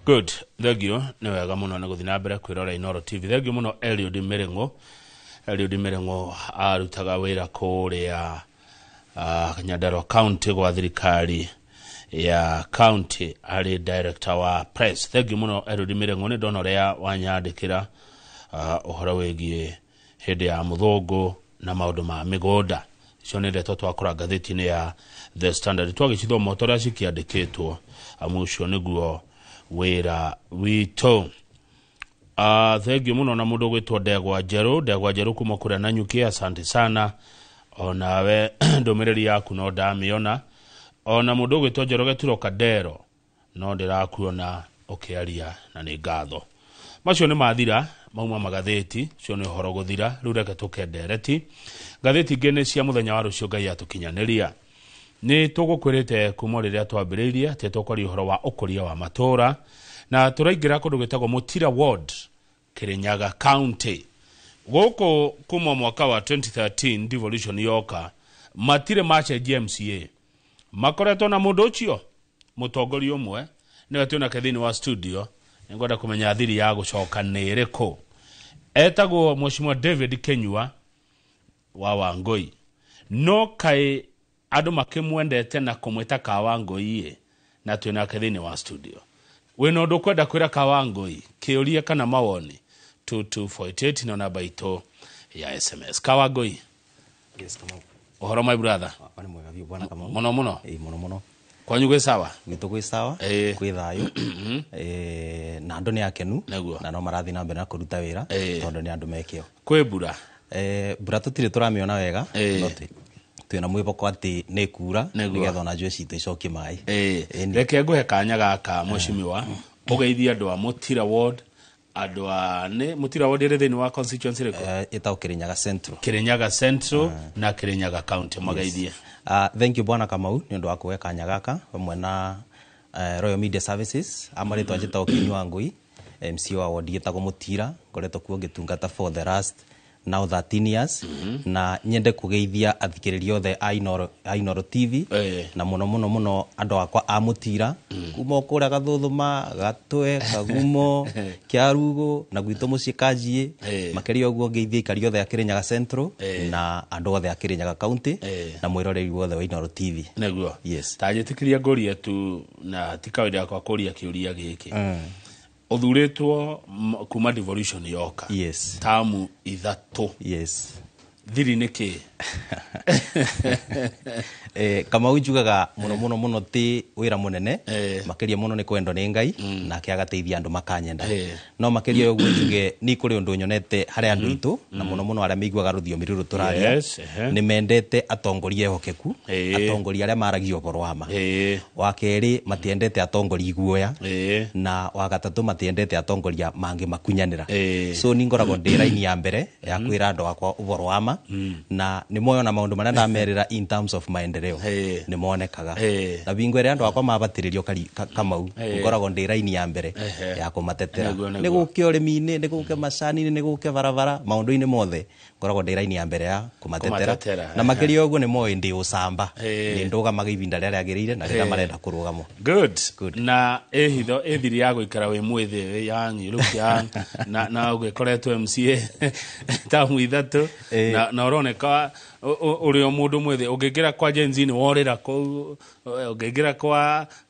Good, thengio, nĩ wega mũno nĩ gũthiĩ na mbere kwĩrora Inoro TV. Thengio mũno Eliud Mĩrĩng'ũ. Eliud Mĩrĩng'ũ arutaga wĩra kũrĩa Nyandarua County gwa thirikari ya county arĩ director wa press. Thengio mũno Eliud Mĩrĩng'ũ, nĩ ndona ũrĩa wanyandĩkĩra ũhoro wĩgiĩ hĩndĩ ya mũthũngũ na maũndũ ma mĩgũnda. Icio nĩ ndeto twakora ngathĩti-inĩ ya The Standard, twagĩcithoma o ta ũrĩa cikĩandĩkĩtwo, amu ũcio nĩguo wĩra witũ. Thengio mũno na mũndũ ũgwĩtwo Ndegwa Njerũ, Ndegwa Njerũ kuma kũrĩa Nanyuki, asante sana onawe, ndũmĩrĩri yaku no ndamĩona. Ona mũndũ ũgwĩtwo Njoroge Turo Kandero no ndĩrakuona ũkĩaria na nĩ ngatho. Macio nĩ mathira mauma magathĩti, cio nĩ ũhoro gũthira. Rĩu reke tũke ndereti. Ngathĩti ingĩ nĩ cia mũthenya wa rũciũ Ngai atũkinyanĩria. Nĩ tũgũkwĩrĩte kuma rĩrĩa twambĩrĩirie atĩ tũkwaria ũhoro wa ũkũria wa matũũra, na tũraingĩra kũndũ gwĩtagwo Mũtira Ward, Kirinyaga County. Gũkũ kuma mwaka wa 2013 devolution yoka, matirĩ macenjia MCA, makoretwo na mũndũ ũcio mũtongoria ũmwe nĩwe twĩnake thĩinĩ wa studio. Nĩngwenda kũmenya thiri ya gũcoka nĩ ĩrĩkũ. Etagwo Mheshimiwa David Kenyua wa Wangũi, no kaĩ andũ makĩmwendete na kũmwĩta ka Wangũi ĩ, na twĩnake thĩinĩ wa studio. Wĩna ũndũ ũkwenda kwĩra ka Wangũi, kĩũria kana mawoni, 22488 no namba itũ ya SMS. Ka Wangũi? Yes, Kamau. Ũhoro, my brother? Wakwa nĩ mwega biũ, bwana Kamau. Mũno mũno. Ĩĩ, mũno mũno. Kwanyu gwĩ sawa? Gwitũ gwĩ sawa. Kwĩ thayũ. Na andũ nĩ akenu. Na no marathiĩ na mbere na kũruta wĩra tondũ nĩ andũ mekĩo. Kwĩ mbura? Mbura tũtirĩ tũramĩona wega, no twĩna mwĩhoko atĩ nĩ kura nĩgetha ona njũĩ citũ icokie maĩ. Ĩni. Reke ngũhe kanya gaka, mheshimiwa, ũgeithie andũ a Mũtira Ward, andũ a nĩ Mũtira Ward ĩrĩ thĩinĩ wa constituency ĩrĩkũ? Ĩtagwo Kirinyaga Central. Kirinyaga Central na Kirinyaga County, mageithie. Thank you, bwana Kamau, nĩ ũndũ wa kũhe kanya gaka hamwe na Royal Media Services. Amarĩtwa njĩtagwo Kinyua Ngui, MC wa ward ĩtagwo Mũtira, ngoretwo kuo ngĩtungata for the last now 13 years, na nyende kũgeithia athikĩrĩria othe a Inoro TV na mũno mũno mũno andũ akwa a Mũtira, kuma o kũrĩa Gathũthũma, Gatwe, Kagumo, Kĩarugo na gwitũ mũciĩ Kanjiĩ. Makĩria ũguo ngeithie aikari othe a Kirinyaga Central na andũ othe a Kirinyaga County na mwĩroreri wothe wa Inoro TV. Nĩguo. Yes. Ta njĩtĩkĩria ngũrie tu, na ti kawaida yakwa kũria kĩũria gĩkĩ. Ũthurĩtwo kuma devolution yoka, tamu 3. Thiri nĩ kĩ? Kamau, njugaga mũno mũno mũno ti wĩra mũnene. Makĩria mũno nĩ kwendwo nĩ Ngai nake agateithia andũ makanyenda. No makĩria ya ũguo njuge ni kũrĩ ũndũ nyonete harĩ andũ aitũ, na mũno mũno arĩa maiguaga rũthiomi rũrũ tũraria, nĩ mendete atongoria ehokeku, atongoria arĩa maragia ũhoro wa ma. Wa kerĩ, matiendete atongoria iguoya, na wa gatatũ, matiendete atongoria mangĩmakunyanĩra. So ni ngoragwo ndĩ raini ya mbere ya kwĩra andũ akwa ũhoro wa ma, na nĩ moĩ ona maũndũ marĩa ndamerĩra in terms of maendeleo nĩ monekaga. Na bingo ĩrĩa andũ akwa mabatĩrĩrio Kamau, ngoragwo ndĩ raini ya mbere ya kũmatetera. Nĩ gũke ũrĩmi-inĩ, nĩ gũke macani-inĩ, nĩ gũke barabara, maũndũ-inĩ mothe ngoragwo ndĩ raini ya mbere ya kũmatetera. Kũmatetera, Na makĩria ũguo nĩ moĩ ndĩ ũcamba, nĩ ndũgamaga ihinda rĩrĩa rĩagĩrĩire na rĩrĩa marenda kũrũgamwo. Good. Good. Na ĩ hitho ĩ thiri ya gũikara wĩ mwĩthĩ, wĩ young, you look young, na ũgĩkoretwo MCA tamu 3, na ũroneka ũrĩ o mũndũ mwĩthĩ. Ũngĩingĩra kwa Gen Z nĩ worĩra kũu, ũngĩingĩra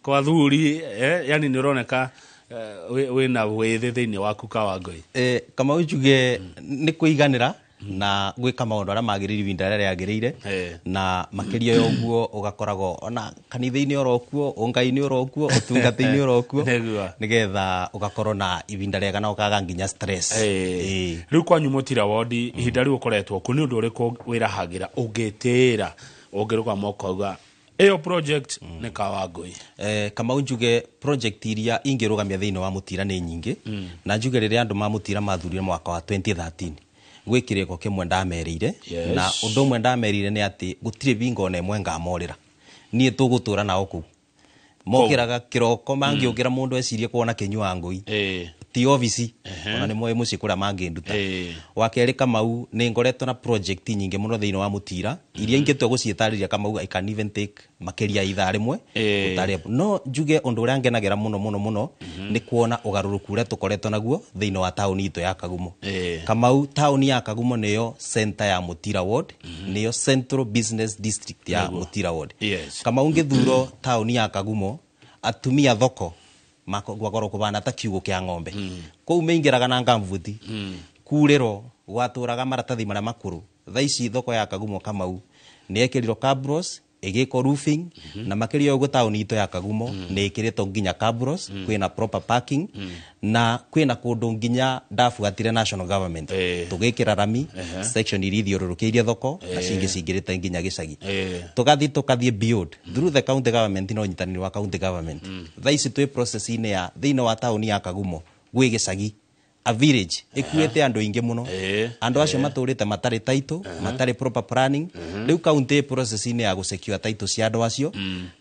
kwa thuri, yani nĩ ũroneka wĩna wĩthĩ thĩinĩ waku, ka Wangũi. Kamau, njuge nĩ kũiganĩra na gwĩka maũndũ arĩa magĩrĩire ihinda rĩrĩa rĩagĩrĩire. Na makĩria ya ũguo ũgakoragwo ona kanitha-inĩ oro kuo, ũngai-inĩ oro kuo, ũtungata-inĩ oro kuo, nĩgetha ũgakorwo na ihinda rĩega na ũkaga nginya stress. Rĩu kwanyu Mũtira Ward, ihinda rĩu ũkoretwo kuo, nĩ ũndũ ũrĩkũ wĩrahagĩra, ũngĩtĩĩra, ũngĩrũgama ũkauga ĩyo project nĩ ka Wangũi? Kamau, njuge project iria ingĩrũgamia thĩinĩ wa Mũtira nĩ nyingĩ, na njuge rĩrĩa andũ ma Mũtira mathurire mwaka wa 2013, gwĩ kĩrĩko kĩmwe ndamerĩire. Na ũndũ ũmwe ndamerĩire nĩ atĩ gũtirĩ bingo ona ĩmwe ngamorĩra, niĩ tũgũtũra nao kũu mokĩraga kĩroko mangĩũkĩra mũndũ ecirie kuona Kĩnyua Ngũi. Ti obici ona nĩ moĩ mũciĩ kũrĩa mangĩnduta. Wa kerĩ, Kamau, nĩ ngoretwo na project nyingĩ mũno thĩinĩ wa Mũtira iria ingĩtua gũciĩtarĩria, Kamau, I can even take makĩria ya ithaa rĩmwe gũtarĩria. No njuge ũndũ ũrĩa ngenagĩra mũno mũno mũno nĩ kuona ũgarũrũku ũrĩa tũkoretwo naguo thĩinĩ wa taũni itũ ya Kagumo. Kamau, taũni ya Kagumo nĩyo center ya Mũtira ward, nĩyo central business district ya Mũtira ward. Kamau, ngĩthuro taũni ya Kagumo, atumia thoko gwakorwo kũbana ta kiugũ kĩa ng'ombe kũu meingĩraga na ngambuti kurĩro gwatũraga maratathi marĩa makũrũ. Thaa ici thoko ya Kagumo, Kamau, nĩ ĩkĩrirwo cabros, ĩgĩkwo roofing, na makĩria ũguo taũni itũ ya Kagumo nĩ ĩkĩrĩtwo nginya cabros, kwĩna proper parking na kwĩna kũndũ nginya ndabuatire national government tũgĩkĩra rami section iria ithiũrũrũkĩirie thoko na cingĩ cingĩrĩte nginya gĩcagi. Tũgathiĩ beyond through the county government na ũnyitanĩri wa county government. Thaa ici twĩ process-inĩ ya thĩinĩ wa taũni ya Kagumo gwĩ gĩcagi, a village ĩkuĩte andũ aingĩ mũno. Andũ acio matũrĩte matarĩ title, matarĩ proper planning. Rĩu county ĩ process-inĩ ya gũsecure title cia andũ acio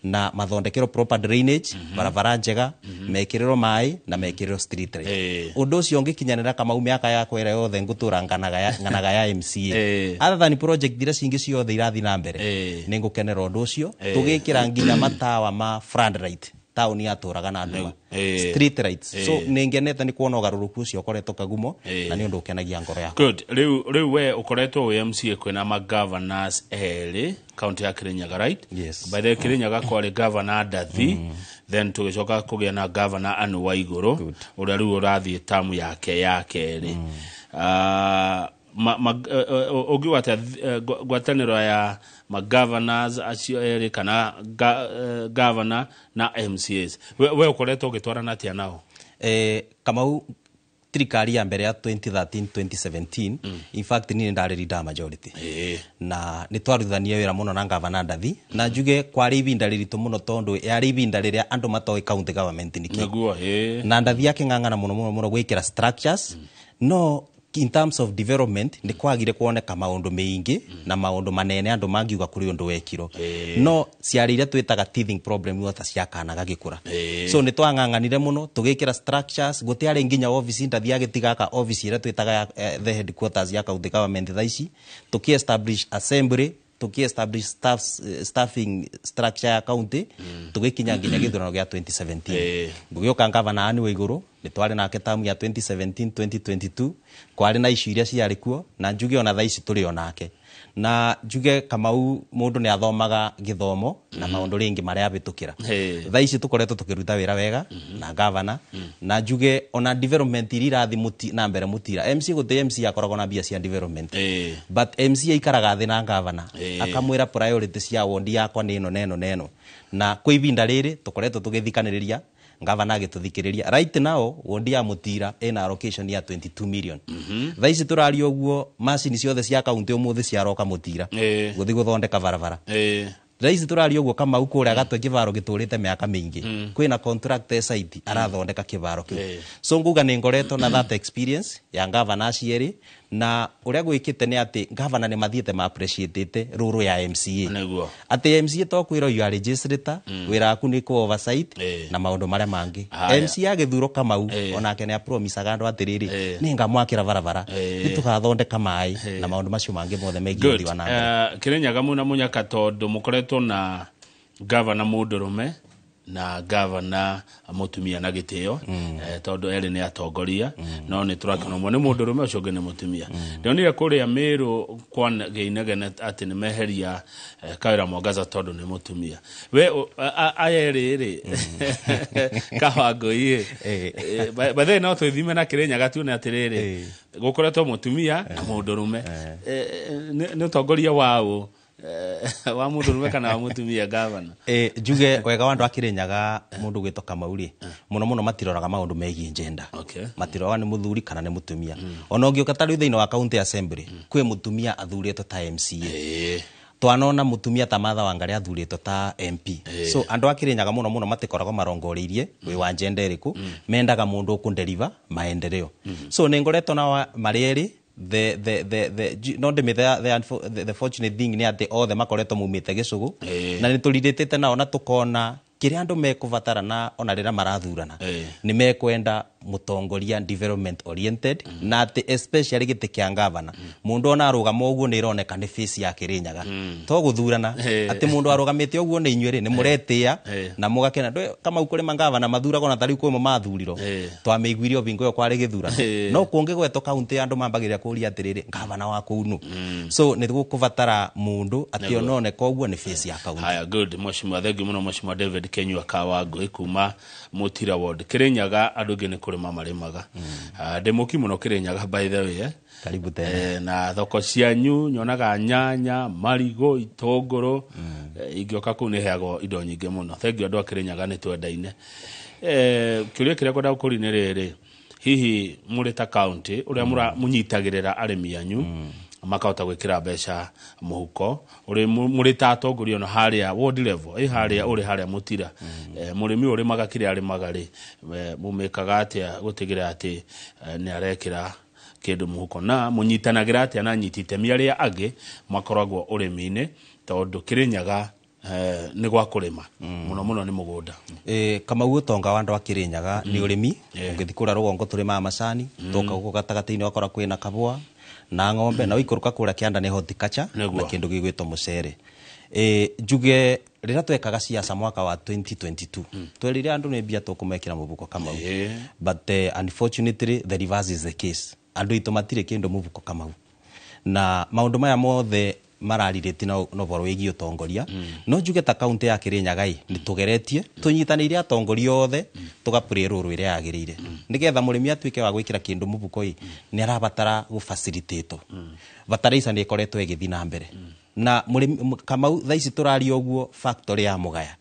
na mathondekerwo proper drainage, barabara njega, mekĩrĩrwo maĩ na mekĩrĩrwo street light. Ũndũ ũcio ũngĩkinyanĩra, Kamau, mĩaka yakwa ĩrĩa yothe ngũtũra ng'anaga ya MCA, other than project iria cingĩ ciothe irathiĩ na mbere, nĩ ngũkenera ũndũ ũcio. Tũgĩkĩra nginya matawa ma floodlight taũni yatũraga na nduma, street lights. So nĩ ngenete nĩ kuona ũgarũrũku ũcio ũkoretwo Kagumo na nĩ ũndũ ũkenagia ngoro yakwa. Good. Rĩu we ũkoretwo wĩ MCA kwĩna magovernors erĩ kaunti ya Kirinyaga, right? Yes. By the way, Kirinyaga kwarĩ governor Ndathi, then tũgĩcoka kũgĩa na governor Anu Waigũrũ ũrĩa rĩu ũrathiĩ tamu yake ya kerĩ. Ah, ũngiuga atĩa ngwatanĩro ya magovernors acio erĩ kana governor na MCAs, we ũkoretwo ũgĩtwarana atĩa nao? Kamau, thirikari ya mbere ya 2013 2017, in fact niĩ ndarĩ leader majority na nĩ twarutithania wĩra mũno na ngavana Ndathi, na njuge kwarĩ ibinda rĩritũ mũno tondũ yarĩ ibinda rĩrĩa andũ matoĩ county government nĩkĩ. Nĩguo, ĩĩ. Na Ndathi akĩng'ang'ana mũno mũno mũno gwĩkĩra structures, no in terms of development nĩ kwagire kuoneka maũndũ maingĩ na maũndũ manene andũ mangiuga kũrĩ ũndũ wekirwo, no ciarĩ iria twĩtaga teething problem ta cia kana gagĩkũra. So nĩ twang'ang'anire mũno tũgĩkĩra structures. Gũtiarĩ nginya office. Ndathi agĩtiga office ĩrĩa twĩtaga ya, the headquarters ya county government. Thaa ici tũkĩ establish assembly, tũkĩ establish staffing structure ya county, tũgĩkinya nginya gĩthurano gĩa 2017. Gũgĩũka ngavana Anne Waigũrũ, nĩ twarĩ nake tamu ya 2017 2022, kwarĩ na issue iria ciarĩ kuo, na njuge ona thaa ici tũrĩ o nake. Na njuge, Kamau, mũndũ nĩ athomaga gĩthomo na maũndũ rĩngĩ marĩa abĩtũkĩra. Thaa ici tũkoretwo tũkĩruta wĩra wega na gavana, na njuge ona development iria irathiĩ na mbere Mũtira, MC, gũtĩ MC akoragwo na mbia cia development, but MC aikaraga thĩ na gavana akamwĩra priority cia wondi yakwa nĩ ĩno na ĩno na ĩno, na kwĩ ibinda rĩrĩ tũkoretwo tũgĩthikanĩrĩria, gavana agĩtũthikĩrĩria. Right now wondi ya Mũtira ĩna allocation ya 22 million. Thaa ici tũraria ũguo, macini ciothe cia kaunti ũmũthĩ ciaroka Mũtira gũthiĩ gũthondeka barabara. Thaa ici tũraria ũguo, Kamau, kũrĩa Gatwe kĩbaro gĩtũrĩte mĩaka mĩingĩ, kwĩna contract site arathondeka kĩbaro kĩu. So nguga nĩ ngoretwo na that experience ya gavana acio erĩ, na ũrĩa gwĩkĩte nĩ atĩ gavana nĩ mathiĩte ma appreciate rũrũ ya MCA, atĩ MCA to kwĩrwo you are legislator, wĩra waku nĩ kũ oversight na maũndũ marĩa mangĩ. MCA agĩthurwo, Kamau, onake nĩ apromisaga andũ atĩrĩrĩ, nĩ ngamwakĩra barabara, nĩ tũgathondeka maĩ na maũndũ macio mangĩ mothe megiĩ Good. ũthii wa na mbere. Kirinyaga mwina munyaka tondu mukoretwo na gavana mundurume na gavana mutumia na gitio, tondu eri ni atongoria, no ni turakena ũmwe nĩ mũndũrũme, ũcio ũngĩ nĩ mũtumia. Ndionire kũrĩa Mĩrũ kwa Gĩinegene atĩ nĩ meheria Kawĩra Mwangaza tondũ nĩ mũtumia. We aya erĩ rĩ, Kawangũi ĩ, by the way, no twĩthime na Kĩrĩnyaga tuone atĩrĩrĩ, gũkoretwo mũtumia na mũndũrũme. Nĩ ũtongoria waũ, wa mũndũrũme kana wa mũtumia gavana? Njuge wega wa andũ a Kĩrĩnyaga, mũndũ gwĩtwo Kamau rĩ, mũno mũno matiroraga maũndũ megiĩ gender. Matiroraga nĩ mũthuri kana nĩ mũtumia. Ona ũngĩũka ta rĩu thĩinĩ wa county assembly, kwĩ mũtumia athurĩtwo ta MCA. Twanona mũtumia ta Martha Wangari athurĩtwo ta MP. So andũ a Kĩrĩnyaga mũno mũno matikoragwo marongoreirie wĩ wa gender ĩrĩkũ, mendaga mũndũ ũkũndeliver maendeleo. So nĩ ngoretwo na marĩ erĩ. The no ndĩmĩte the fortunate thing nĩ atĩ othe makoretwo maumĩte gĩcũgũ na nĩ tũrirĩtĩte nao na tũkona kĩrĩa andũ mekũbatara, na ona rĩrĩa marathurana nĩ mekwenda Mutongoria development oriented, na atĩ especially gĩtĩ kĩa ngavana, mũndũ ona arũgama ũguo nĩ ĩroneka nĩ face ya Kĩrĩnyaga, to gũthurana atĩ mũndũ arũgamĩte ũguo nĩ inyuĩ rĩ nĩ mũretĩĩa na mũgakena. Ndũĩ Kamau, kũrĩ mangavana mathuragwo na tarĩu kwĩmo mathurirwo, twamĩiguire o bingo ĩyo kwarĩ gĩthurano, no kũngĩgwetwo kaunti andũ mambagĩrĩria kũria atĩrĩrĩ, ngavana wa kũu nũ? So nĩ gũkũbatara mũndũ atĩ ononeka ũguo nĩ face ya kaunti. Haya, good, mheshimiwa, thank you muno, Mheshimiwa David Kenyua Kawangui kuma Mutira Ward, Kirinyaga. Andũ aingĩ nĩ kũrĩma marĩmaga. Ah, ndĩ mũki mũno Kirinyaga, by the way, eh. Karibu tena. Na thoko cianyu nyonaga nyanya, marigũ, itũngũrũ. Ingĩoka kũu nĩ heagwo indo nyingĩ mũno. Thank you, andũ a Kĩrĩnyaga, nĩ twendaine. Kĩũria kĩrĩa ngwenda gũkũria nĩ rĩrĩ, hihi mũrĩ ta county ũrĩa mũnyitagĩrĩra arĩmi anyu makahota gwĩkĩra mbeca mũhuko, ũrĩ mũrĩ ta atongoria ona harĩa ward level, ĩ harĩa ũrĩ harĩa Mũtira, mũrĩmi ũyũ ũrĩmaga kĩrĩa arĩmaga rĩ, mũmĩkaga atĩa gũtigĩrĩra atĩ nĩ arekĩra kĩndũ mũhuko, na mũnyitanagĩra atĩa na anyiti itemi arĩa angĩ makoragwo ũrĩmi-inĩ, tondũ Kĩrĩnyaga nĩ gwa kũrĩma mũno mũno, nĩ mũgũnda? Kamau, ũtonga wa andũ a Kĩrĩnyaga nĩ ũrĩmi. Ũngĩthiĩ kũrĩa rũgongo tũrĩmaga macani, tũka gũkũ gatagatĩ-inĩ ũgakora kwĩna kabũa na ng'ombe, na ũikũrũka kũrĩa kĩanda nĩ horticulture na kĩndũ gĩgwĩtwo mũcere. Njuge rĩrĩa twekaga siasa mwaka wa 2022, twerire andũ nĩ mbia tũkũmekĩra mũbuko, Kamau, but unfortunately the reverse is the case. Andũ aitũ matirĩ kĩndũ mũbuko, Kamau, na maũndũ maya mothe mararirĩti na ũhoro wĩgiĩ ũtongoria. No njuge ta kaunti ya Kĩrĩnyaga ĩ nĩ tũgeretie tũnyitanĩire atongoria othe, tũgapũrĩ rũrũ ĩrĩa yagĩrĩire nĩgetha mũrĩmi atuĩke wa gwĩkĩra kĩndũ mũbuko ĩ nĩ arabatara gũfacilitatwo. Bataraica nĩ ĩkoretwo ĩgĩthiĩ na mbere na mũrĩmi Kamau, thaa ici tũraria ũguo, factory ya Mũgaya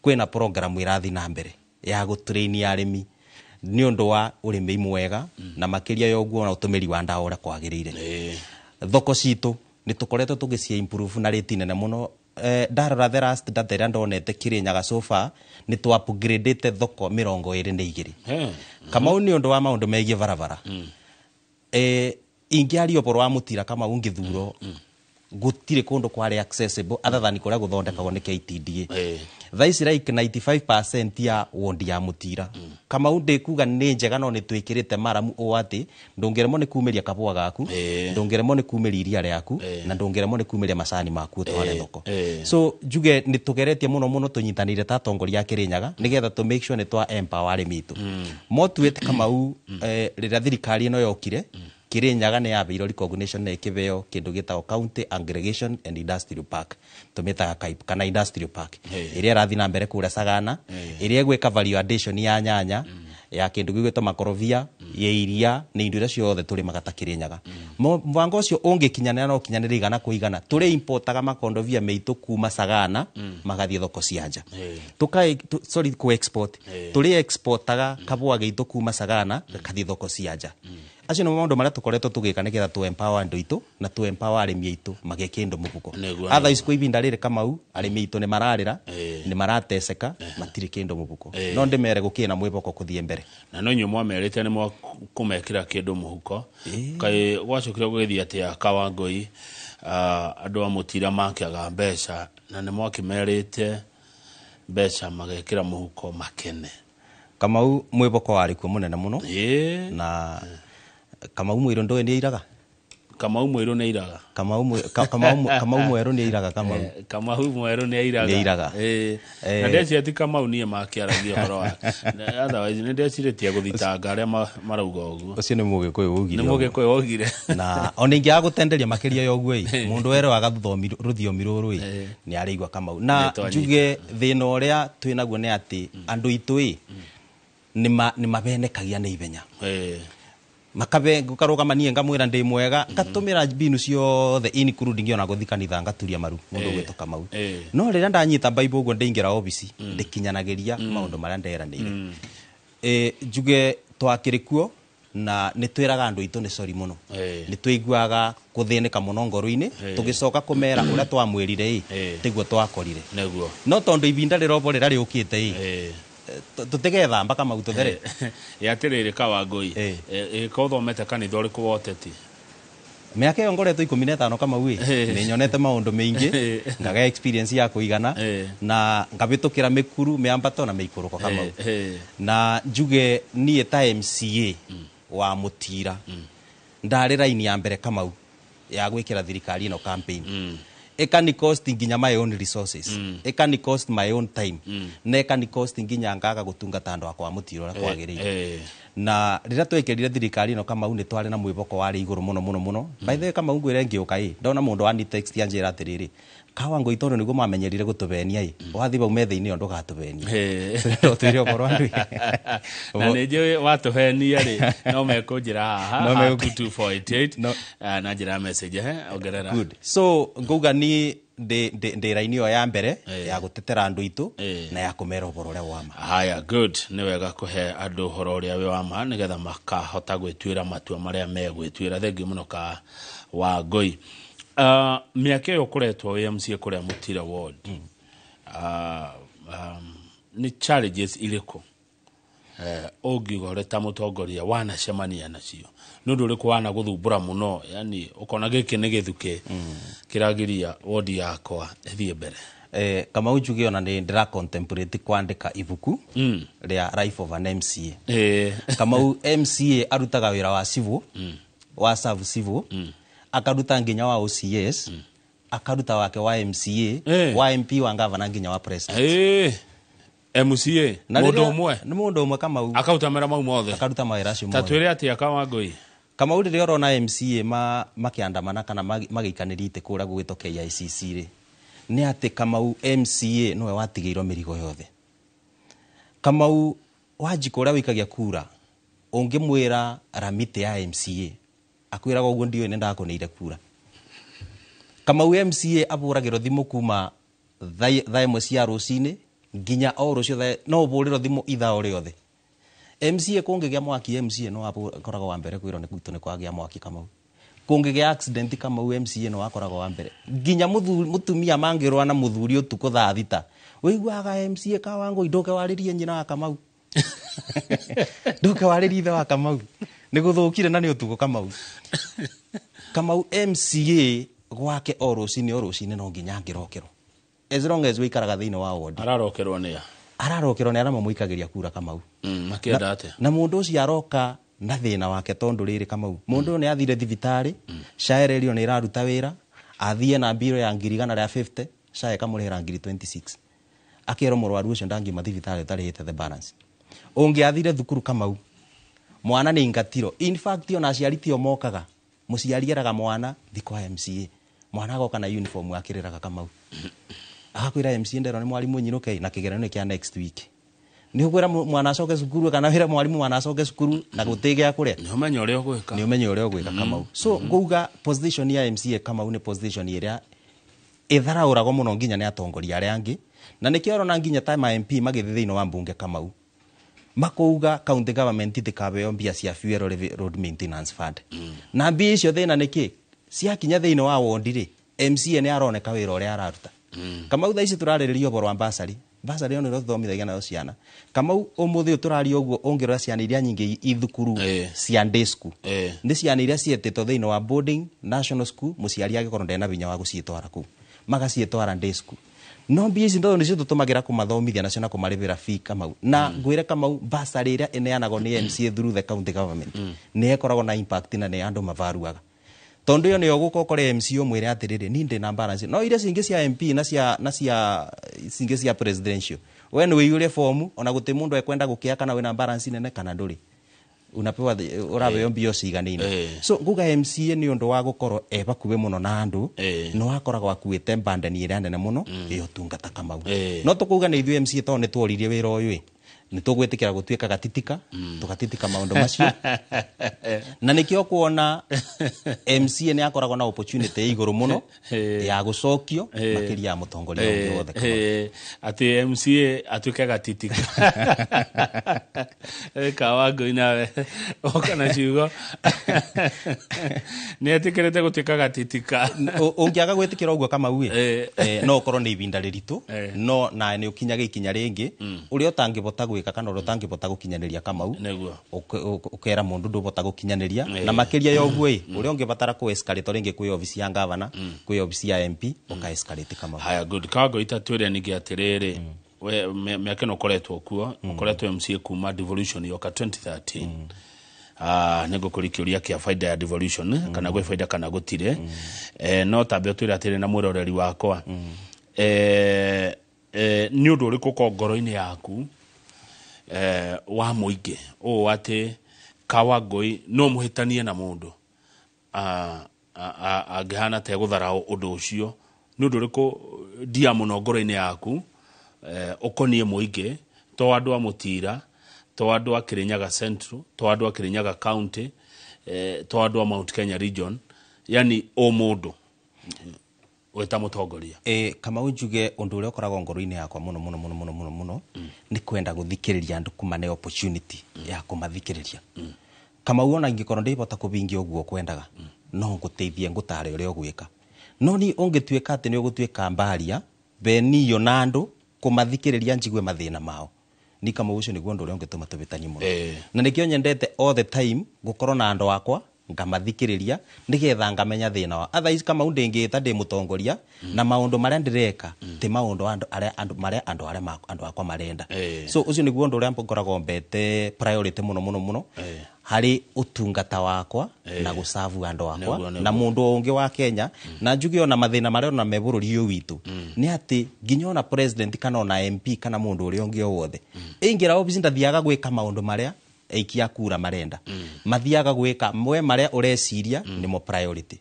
kwĩna program ĩrathiĩ na mbere ya gũtrain arĩmi nĩ ũndũ wa ũrĩmi mwega, na makĩria ya ũguo na ũtũmĩri wa ndawa ũrĩa kwagĩrĩire. Thoko citũ nĩ tũkoretwo tũgĩcia improve na rate nene mũno. Ndarora the last data ĩrĩa ndonete, Kĩrĩnyaga so far nĩ tũ upgradĩte thoko 22, Kamau, nĩ ũndũ wa maũndũ megiĩ barabara. Ingĩaria ũhoro wa Mũtira, Kamau, ngĩthuro gũtirĩ kũndũ kwarĩ accessible other than kũrĩa gũthondekagwo nĩ KTDA. Thaa ici like 95% ya wondi ya Mũtira, Kamau, ndĩkuga nĩ njega, no nĩ twĩkĩrĩte maramu ũũ atĩ ndũngĩremwo nĩ kumĩria kabũa gaku, ndũngĩremwo nĩ kumĩria iria rĩaku, na ndũngĩremwo nĩ kumĩria macani maku ũtware thoko. So njuge nĩ tũgeretie mũno mũno tũnyitanĩire ta atongoria a Kĩrĩnyaga nĩgetha tũ make sure nĩ twa empower arĩmi aitũ. Motuĩte, Kamau, rĩrĩa thirikari ĩno yokire, Kĩrĩnyaga nĩ yaheirwo recognition na ĩkĩheo kĩndũ gĩtagwo County Aggregation and Industrial Park, tũmĩtaga CAIP kana Industrial Park, ĩrĩa ĩrathiĩ na mbere kũrĩa Sagana, ĩrĩa ĩgwĩka value addition ya nyanya, ya kĩndũ gĩgwĩtwo makorobia, ya iria na indo iria ciothe tũrĩmaga ta Kĩrĩnyaga. Mũbango ũcio ũngĩkinyanĩra no ũkinyanĩre 100%. Tũrĩ importaga makondobia meitũ kuma Sagana magathiĩ thoko cia nja. Sorry, ku export, tũrĩ exportaga kabũa gĩitũ kuma Sagana gakathiĩ thoko cia nja. Acio nĩ maũndũ marĩa tũkoretwo tũgĩka nĩgetha tũ empower andũ aitũ na tũ empower arĩmi aitũ magĩe kĩndũ mũhuko. Otherwise kwa ihinda rĩrĩ, Kamau, arĩmi aitũ nĩ mararĩra, nĩ marateceka, matirĩ kĩndũ mũhuko, no ndĩmere gũkĩrĩ na mwĩhoko kũthiĩ mbere. Na no inyuĩ mwamerĩte nĩ mwakũmekĩra kĩndũ mũhuko, kaĩ gwacokire gũgĩthiĩ atĩa, Kawangũi? Andũ a Mũtira makĩaga mbeca na nĩ mwakĩmerĩte mbeca magekĩra mũhuko makene. Kamau, mwĩhoko warĩ kuo mũnene mũno. Na Kamau Mũirũ ndũĩ nĩ airaga? Kamau Mũirũ nĩ airaga. Kamau Mwerũ nĩ airaga, Kamau. Kamau Mwerũ nĩ airaga. Nĩ airaga. Na ndeciria ti Kamau niĩ makĩaragia ũhoro wa otherwise nĩ ndecirĩtie gũthitanga arĩa marauga ũguo. Ũcio nĩ Mũgĩkũyũ waugire nĩ ũguo. Mũgĩkũyũ waugire. Na ona ingĩaga gũtenderia makĩria ya ũguo ĩ, mũndũ werewaga rũthiomi rũrũ ĩ nĩ arĩigua, Kamau, na Nĩ twanyita. Njuge thĩna ũrĩa twĩ naguo nĩ atĩ andũ aitũ ĩ nĩ mabenekagia na ihenya. Makabe ngarũgama niĩ ngamwĩra ndĩ mwega, ngatũmĩra mbinu ciothe including ona gũthi kanitha ngaturia maru mũndũ ũgwĩtwo Kamau. No rĩrĩa ndanyita Bible ũguo ndĩingĩra obici, ndĩkinyanagĩria maũndũ marĩa nderanĩire. Njuge twakĩrĩ kuo na nĩ twĩraga andũ aitũ nĩ sorry mũno. Nĩ tũiguaga kũthĩnĩka mũno ngoro-inĩ tũgĩcoka kũmera ũrĩa twamwĩrire ĩ tiguo twakorire. No tondũ ibinda rĩrobo rĩrĩa rĩũkĩte ĩ, tũtigethamba, Kamau, tũthere. Ĩ atĩrĩrĩ, Kawangũi, ĩka ũthomete kanitha ũrĩkũ wa ũteti? Mĩaka ĩyo ngoretwo 15 Kamau ĩ, nĩ nyonete maũndũ maingĩ, ngagĩa experience ya kũigana, na ngabĩtũkĩra mĩkuru, mĩambato na mĩikũrũko, Kamau. Na njuge niĩ ta MCA wa Mũtira, ndarĩ raini ya mbere, Kamau, ya gwĩkĩra thirikari ĩno campaign. Ĩkani cost nginya my own resources, ĩkani cost my own time, na ĩkani cost nginya ngaga gũtungata andũ akwa a Mũtira ũrĩa kwagĩrĩire. Na rĩrĩa twekĩrire thirikari ĩno, Kamau, nĩ twarĩ na mwĩboko warĩ igũrũ mũno mũno mũno. By the way, Kamau, ngwĩre ngĩũka ĩ, ndona mũndũ wani text anjĩra atĩrĩrĩ, Kawangũi, tondũ nĩguo mamenyerire gũtũbenia ĩ, wathiĩ bau metha-inĩ ĩyo ndũgatũbenie. Twĩre ũhoro andũ. Na nä njå watåhenia rä no mekå haha. No 22488. No. Na njä ra ya message he ongerera. Good. So ngauga ni ndĩ raini ĩyo ya mbere ya gũtetera andũ aitũ na ya kũmera ũhoro ũrĩa wa ma. Haya, good, nĩ wega kũhe andũ ũhoro ũrĩa wĩ wa ma nĩgetha makahota gwĩtuĩra matua marĩa megwĩtuĩra. Thengiũ mũno ka wa ngoi. Mĩaka ĩyo ũkoretwo wĩ MCA kũrĩa Mũtira ward, nĩ challenges irĩkũ ũngiuga ũrĩ ta mũtongoria wanacemania nacio? Nĩ ũndũ ũrĩkũ wanagũthumbũra mũno, yani ũkona gĩkĩ nĩ gĩthukĩ kĩragiria wodi yakwa ĩthiĩ mbere? Kamau, njuge ona nĩ ndĩra contemplate kwandĩka ibuku rĩa Life of an MCA. Kamau, MCA arutaga wĩra wa civil, wa serve civil, akaruta nginya wa OCS, akaruta wake wa MCA, wa MP, wa gavana, nginya wa president. MCA Na mũndũ rĩrĩa- ũmwe? Nĩ mũndũ ũmwe, Kamau. Akaruta mawĩra mau mothe? Akaruta mawĩra acio Ta mothe. twĩre atĩa, Kawangũi? Kamau, rĩrĩa ũrona MCA makĩandamana kana magĩikanĩria itĩ kũrĩa gũgĩtwo KICC rĩ, nĩ atĩ, Kamau, MCA nĩwe watigĩirwo mĩrigo yothe. Kamau, Wanjikũ ũrĩa wĩikagia kura, ũngĩmwĩra ramiti ya MCA, akwĩraga ũguo, "Ndiũĩ, nĩ ndakũneire kura." Kamau, MCA abũragĩrwo thimũ kuma thaa 1 cia rũcinĩ nginya o rũciũ no ũbũrĩrwo thimũ ithaa o rĩothe. MCA kũngĩgĩa mwaki, MCA no akoragwo wa mbere kwĩrwo nĩ gwitũ nĩ kwagĩa mwaki. Kamau, kũngĩgĩa accident, Kamau, MCA no akoragwo wa mbere. Nginya mũtumia mangĩrũa na mũthuri ũtukũ thaa 6, ũiguaga, "MCA Kawangũi, ndũke warĩrie nyina wa Kamau, ndũke warĩrie ithe wa Kamau, nĩ gũthũkire," na nĩ ũtukũ. Kamau, Kamau, MCA gwake o rũcinĩ o rũcinĩ no nginya angĩrokerwo, as long as wĩikaraga thĩinĩ wa ward. Ararokerwo nĩa? Ararokerwo nĩ arĩa mamũikagĩria kura, Kamau. Makĩenda atĩa? Na mũndũ ũcio aroka na thĩna wake, tondũ rĩrĩ, Kamau, mũndũ ũyũ nĩ athire thibitarĩ, SHA ĩrerio nĩ ĩraruta wĩra, athiĩ na mbiro ya 150,000, SHA ĩkamũrĩhĩra 26,000, akerwo mũrwaru ũcio ndangiuma thibitarĩ ũtarĩhĩte the balance. Ũngĩ athire thukuru, Kamau, mwana nĩ ingatiro. In fact, ona aciari tio mokaga, mũciari eraga mwana, "Thi kwa MCA." Mwana agoka na uniform akĩrĩraga, Kamau, agakwĩra, "MCA, nderwo nĩ mwarimũ nyinũke na kĩgeranio nĩ kĩa next week." Nĩ ũkwĩra mwana acoke cukuru kana wĩre mwarimũ mwana acoke cukuru na gũtĩ gĩa kũrĩa? Nĩ ũmenya ũrĩa ũgwĩka. Nĩ ũmenye ũrĩa ũgwĩka, Kamau. So ngauga position ya MCA, Kamau, nĩ position ĩrĩa ĩtharaũragwo mũno nginya nĩ atongoria arĩa angĩ, na nĩkĩo ũrona nginya ta ma MP magĩthiĩ thĩinĩ wa mbunge, Kamau, makauga county government itikabeo mbia cia fuel road maintenance fund. Na mbia icio, thĩna nĩ kĩ? Ciakinya thĩinĩ wa wondi rĩ, MCA nĩ aroneka wĩra ũrĩa araruta. Kamau, thaa ici tũrarĩrĩria ũhoro wa basarĩ. Basarĩ ĩyo nĩrĩo tũthomithagia nayo ciana. Kamau, ũmũthĩ ũyũ tũraria ũguo, ũngĩrora ciana iria nyingĩ i thukuru cia day school, nĩ ciana iria cietĩtwo thĩinĩ wa boarding national school, mũciari angĩkorwo ndena hinya wa gũciĩtwara kũu, magaciĩtwara day school. No mbia ici tondũ nĩcio tũtũmagĩra kũmathomithia nacio na kũmarĩhĩra fee, Kamau, na ngwĩre, Kamau, basarĩ ĩrĩa ĩneanagwo nĩ MCA through the county government nĩ ĩkoragwo na impact na nĩ andũ mavaruaga, tondũ ĩyo nĩyo gũka ũkore MCA ũmwĩre atĩrĩrĩ, "Niĩ ndĩ na balance." No iria cingĩ cia MP na cia cingĩ cia presidential, we nĩ wĩiyũrie fomu, ona gũtĩ mũndũ ekwenda gũkĩa kana wĩna balance nene kana ndũrĩ, unapewa ũrabeo mbia ciganĩine. So nguga MCA nĩ ũndũ wa gũkorwo e bakuhĩ mũno na andũ, nĩ wakoragwo akuĩte mbandani ĩrĩa nene mũno ĩ ũtungata, Kamau. No tũkauga nĩ ithuĩ MCA, tondũ nĩ tworirie wĩra ũyũ ĩ, nĩ tũgwĩtĩkĩra gũtuĩka gatitika, tũgatitika maũndũ macio, na nĩkĩo kuona MCA nĩ akoragwo na opportunity ĩ igũrũ mũno ya gũcokio makĩria ya mũtongoria ũngĩ wothe, Kamau. Atĩ MCA atuĩke gatitika. Kawangũi, nawe oka na ciugo nĩ etĩkĩrĩte gũtuĩka gatitika. Ũngĩaga gwĩtĩkĩra ũguo, Kamau ĩ, no ũkorwo nĩ ibinda rĩritũ, no na nĩ ũkinyaga ikinya rĩngĩ ũrĩa ũtangĩbota gwĩka. gwika kana uria utangibota gukinyaniria Kamau Nĩguo. Ukera mundu ndubota gukinyaniria na makiria ya uguo ĩ uria ungibatara ku escalate ringi kwi office ya governor, kwi office ya MP, uka escalate Kamau. Haya, good. Kago itatwire ningĩ atĩrĩrĩ, we mĩaka ĩno ũkoretwo kuo, ũkoretwo MCA kuma devolution yoka 2013. Nĩ ngũkũria kĩũria kĩa faida ya devolution, kana gwĩ faida kana gũtirĩ. No tambe ũtwĩre atĩrĩ na mwĩroreri wakwa, nĩ ũndũ ũrĩkũ ũkoragwo ngoro-inĩ yaku, wa mũingĩ ũũ atĩ Kawangũi no mũhĩtanie na mũndũ angĩhana ta egũtharaũ ũndũ ũcio, nĩ ũndũ ũrĩkũ ndia mũno ngoro-inĩ yaku, ũkoniĩ mũingĩ, to andũ a Mũtira, to andũ a Kirinyaga Central, to andũ a Kirinyaga County, to andũ a Mount Kenya Region, yani o mũndũ wĩta mũtongoria? Kamau, njuge ũndũ ũrĩa ũkoragwo ngoro-inĩ yakwa mũno mũno mũno mũno mũno mũno nĩ kwenda gũthikĩrĩria andũ, kũmane opportunity ya kũmathikĩrĩria. Kamau, ona ingĩkorwo ndĩbota kũbingia ũguo kwendaga, no ngũteithie, ngũtare ũrĩa ũgwĩka, no ni ũngĩtuĩka atĩ nĩ ũgũtuĩka mbaria beniyo na andũ kũmathikĩrĩria njigue mathĩna mao, ni Kamau ũcio nĩguo ũndũ ũrĩa ũngĩtũma tũbĩtanie mũno. Na nĩkĩo nyendete all the time gũkorwo na andũ akwa, ngamathikĩrĩria nĩgetha ngamenya thĩna wa otherwise. Kamau, ndĩngĩta ndĩ mũtongoria na maũndũ marĩa ndĩreka ti maũndũ andũ arĩa andũ marĩa andũ arĩa andũ akwa marenda. So ũcio nĩguo ũndũ ũrĩa ngoragwo mbete priority mũno mũno mũno harĩ ũtungata wakwa na gũcabu andũ akwa na mũndũ ũngĩ wa Kenya. Na njuge ona mathĩna marĩa ona me bũrũri ũyũ witũ nĩ atĩ nginya ona president kana ona MP kana mũndũ ũrĩa ũngĩ o wothe ĩingĩra obici ndathiaga gwĩka maũndũ marĩa aikia kura marenda, mathiaga gwĩka mwe marĩa ũreciria nĩmo priority.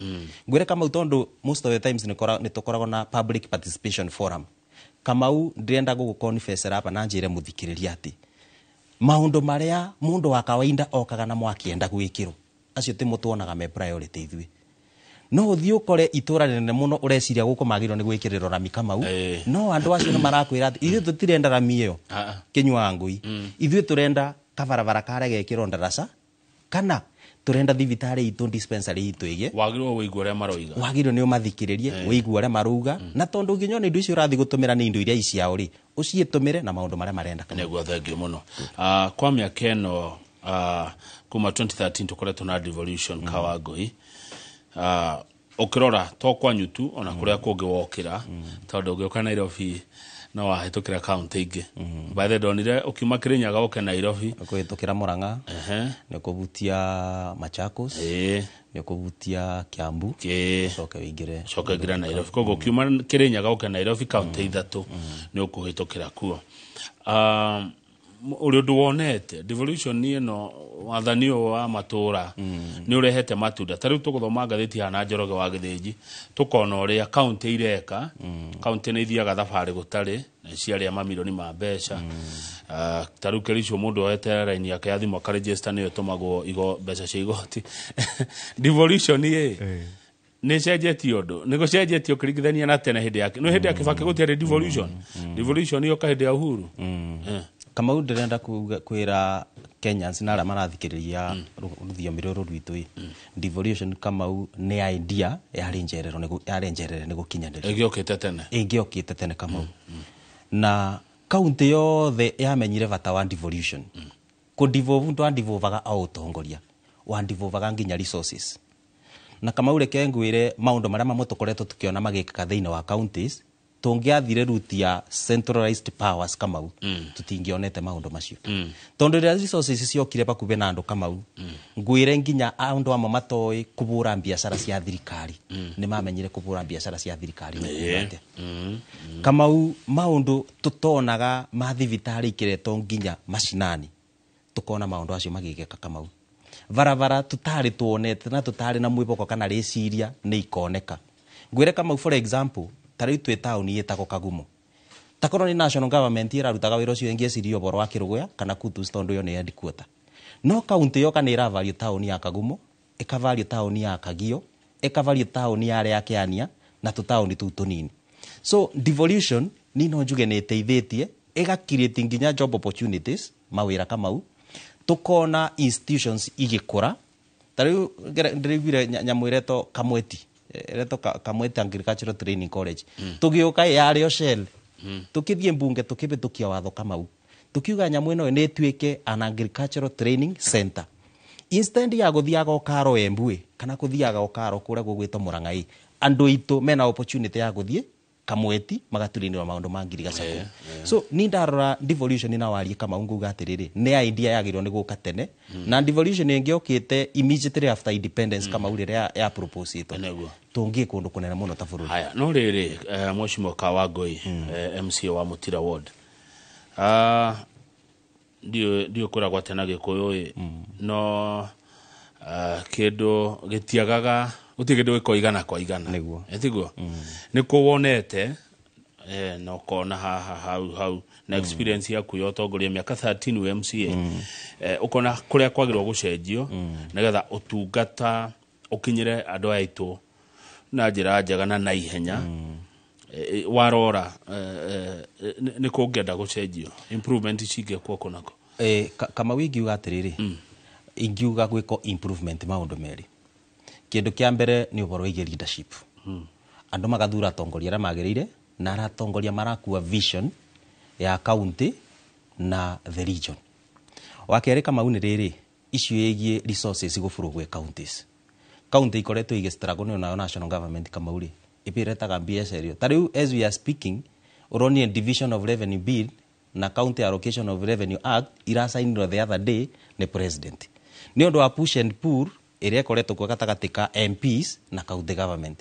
Ngwĩre Kamau, tondũ most of the times nĩ tũkoragwo na public participation forum. Kamau, ndĩrenda gũgũconfessera hapa na njĩre mũthikĩrĩria atĩ maũndũ marĩa mũndũ wa kawaida okaga namo akĩenda gwĩkĩrwo, acio timo tuonaga me priority ithuĩ. No ũthiĩ ũkore itũra rĩnene mũno ũreciria gũkũ magĩrĩirwo nĩ gwĩkĩrĩrwo rami, Kamau, no andũ acio nĩ marakwĩra atĩ ithuĩ tũtirenda rami ĩyo kĩnyua ngui, ithuĩ tũrenda kabarabara karĩa gekĩrwo ndaraca, kana tũrenda thibitarĩ itũ, dispensary itũ ĩgĩe. Wagĩrĩirwo wĩigue ũrĩa maroiga. Wagĩrĩirwo nĩ ũmathikĩrĩrie, wĩigue ũrĩa marauga, na tondũ nginya ona indo icio ũrathiĩ gũtũmĩra nĩ indo iria i ciao rĩ, ũciĩtũmĩre na maũndũ marĩa marenda. Nĩguo, thank you mũno. Kwa mĩaka ĩno kuma 2013 tũkoretwo na devolution, Kawangũi, ũkĩrora to kwanyu tu, ona kũrĩa kũngĩ wokĩra, tondũ ũngĩũka Nairobi no wahĩtũkĩra kaunti ingĩ. By the way, ndonire ũkiuma Kĩrĩnyaga ũke Nairobi. Ũkũhĩtũkĩra Murang'a, nĩ ũkũbutia Machakos, nĩ ũkũbutia Kiambu, ũcoke wĩingĩre. Coka ingĩra Nairobi. Koguo ũkiuma Kĩrĩnyaga ũke Nairobi, kaunti ithatũ nĩ ũkũhĩtũkĩra kuo. Ũrĩ ũndũ wonete devolution ĩno, wathani ũyũ wa matũra, nĩ ũrehete matunda? Ta rĩu tũgũthoma ngathĩti haha na Njoroge wa Gĩthĩnji, tũkona ũrĩa kaunti ireka. Kaunti nĩ ithiaga thabarĩ gũtarĩ na ciarĩa mamirioni ma mbeca. Ta rĩu Kericho, mũndũ oete raini yake ya thimũ akarejista, nĩyo ĩtũmagwo mbeca cia igoti. Devolution ĩ nä cenjetie ũndũ, nä gå cenjetie ũkĩringithania na tene hĩndĩ ya nĩ hĩndĩ ya Kibaki gũtiarĩ devolution? Devolution yoka hĩndĩ ya Uhuru. Kamau, ndĩrenda kwĩra Kenyans na arĩa marathikĩrĩria rũthiomi rũrũ rwitũ ĩ, devolution, Kamau, nĩ idea yarĩ njerero yarĩ njerere nĩ gũkinyanĩria. Ĩgĩokĩte tene. Ĩngĩokĩte tene, Kamau, na kaunti yothe yamenyire bata wa devolution. Kũdevolve ndwandevolvaga o ũtongoria, wandevolvaga nginya resources. Na Kamau, reke ngwĩre, maũndũ marĩa mamwe tũkoretwo tũkĩona magĩkĩka thĩinĩ wa counties, tũngĩathire route ya centralized powers, Kamau, tũtingĩonete maũndũ macio, tondũ rĩrĩa resources ciokire bakubĩ na andũ, Kamau, ngwĩre nginya andũ amwe matoĩ kũbũra biacara cia thirikari nĩ mamenyire kũbũra biacara cia thirikari nĩ kuuga atĩa. Kamau, maũndũ tũtonaga ma thibitarĩ ikĩretwo nginya macinani, tukona maũndũ acio magĩgĩka. Kamau, barabara tũtarĩ tuonete na tũtarĩ na mwĩboko kana rĩciria nĩ ikoneka. Ngwĩre Kamau, for example, ta rĩu twĩ taũni ĩtagwo Kagumo, takorwo nĩ national government ĩrarutaga wĩra ũcio, ĩngĩeciria ũhoro wa Kĩrũgũya kana Kutus, tondũ ĩyo nĩ headquarter. No kaunti yoka nĩ ĩravario taũni ya Kagumo, ĩkavario taũni ya Kagio, ĩkavario taũni ya ya Kĩania na tũtaũni tũu tũnini. So devolution ni no njuge nĩ ĩteithĩtie ĩga create nginya job opportunities, mawĩra. Kamau, tukona institutions igĩkũra. Ta rĩu ndĩraiguire nyamũ ĩretwo Kamweti, ĩretwo Kamweti Agricultural Training College. Tũgĩũka yarĩ o shell. Tũkĩthiĩ mbunge, tũkĩhĩtũkia watho, Kamau, Tukiuga nyamu ĩno nĩ ĩtuĩke an agricultural training center. Instead ya gũthiaga Okaro Embu kana kũthiaga Okaro kũrĩa gũgwĩtwo Mũrang'a, andũ aitũ mena opportunity ya gũthiĩ Kamweti magaturinĩrwo maũndũ ma ngirigaca kũu. So ni ndarora devolution na warie Kamau nguga atĩrĩrĩ, nĩ idea yagĩrĩirwo nĩ gũka tene, na devolution ĩngĩ yũkĩte immediately after independence, Kamau, rĩrĩa ya propose ĩtwo, tũngĩ kũndũ kũnene mũno ta bũrũri. Haya, no rĩrĩ, Mheshimiwa Kawangoi, MCA wa Mutira Ward, ndiũ kwĩragwo atĩa na Gĩkũyũ ĩ, no kĩndũ gĩtiagaga, gũtirĩ kĩndũ gĩkoragwo igana kwa igana. Nĩguo. Tiguo nĩ kũ wonete, na ũkona haha hau hau na experience yaku ya ũtongoria mĩaka 13 wĩ MCA, ũkona kũrĩa kwagĩrĩirwo gũcenjio nĩgetha ũtungata ũkinyĩre andũ aya aitũ na njĩra njega na naihenya. Warora, nĩ kũngĩenda gũcenjio, improvement cingĩkwo kũ nako? Kamau, ingiuga atĩrĩrĩ, ingiuga gwĩkwo improvement maũndũ merĩ. Kĩndũ kĩa mbere nĩ ũhoro wĩgiĩ leadership, andũ magathura atongoria arĩa magĩrĩire na arĩa atongoria marakua vision ya county na the region. Wa kerĩ, Kamau, nĩ rĩrĩ issue ĩgiĩ resources gũburwo gwĩ counties. County ikoretwo igĩ struggle nĩ nayo national government, Kamau, rĩ ĩbĩretaga mbia cerio. Ta rĩu as we are speaking, ũronire Division of Revenue Bill na County Allocation of Revenue Act iracainirwo the other day nĩ president nĩ ũndũ wa push and pull ĩrĩa ĩkoretwo kuo gatagatĩ ka MPs na county government,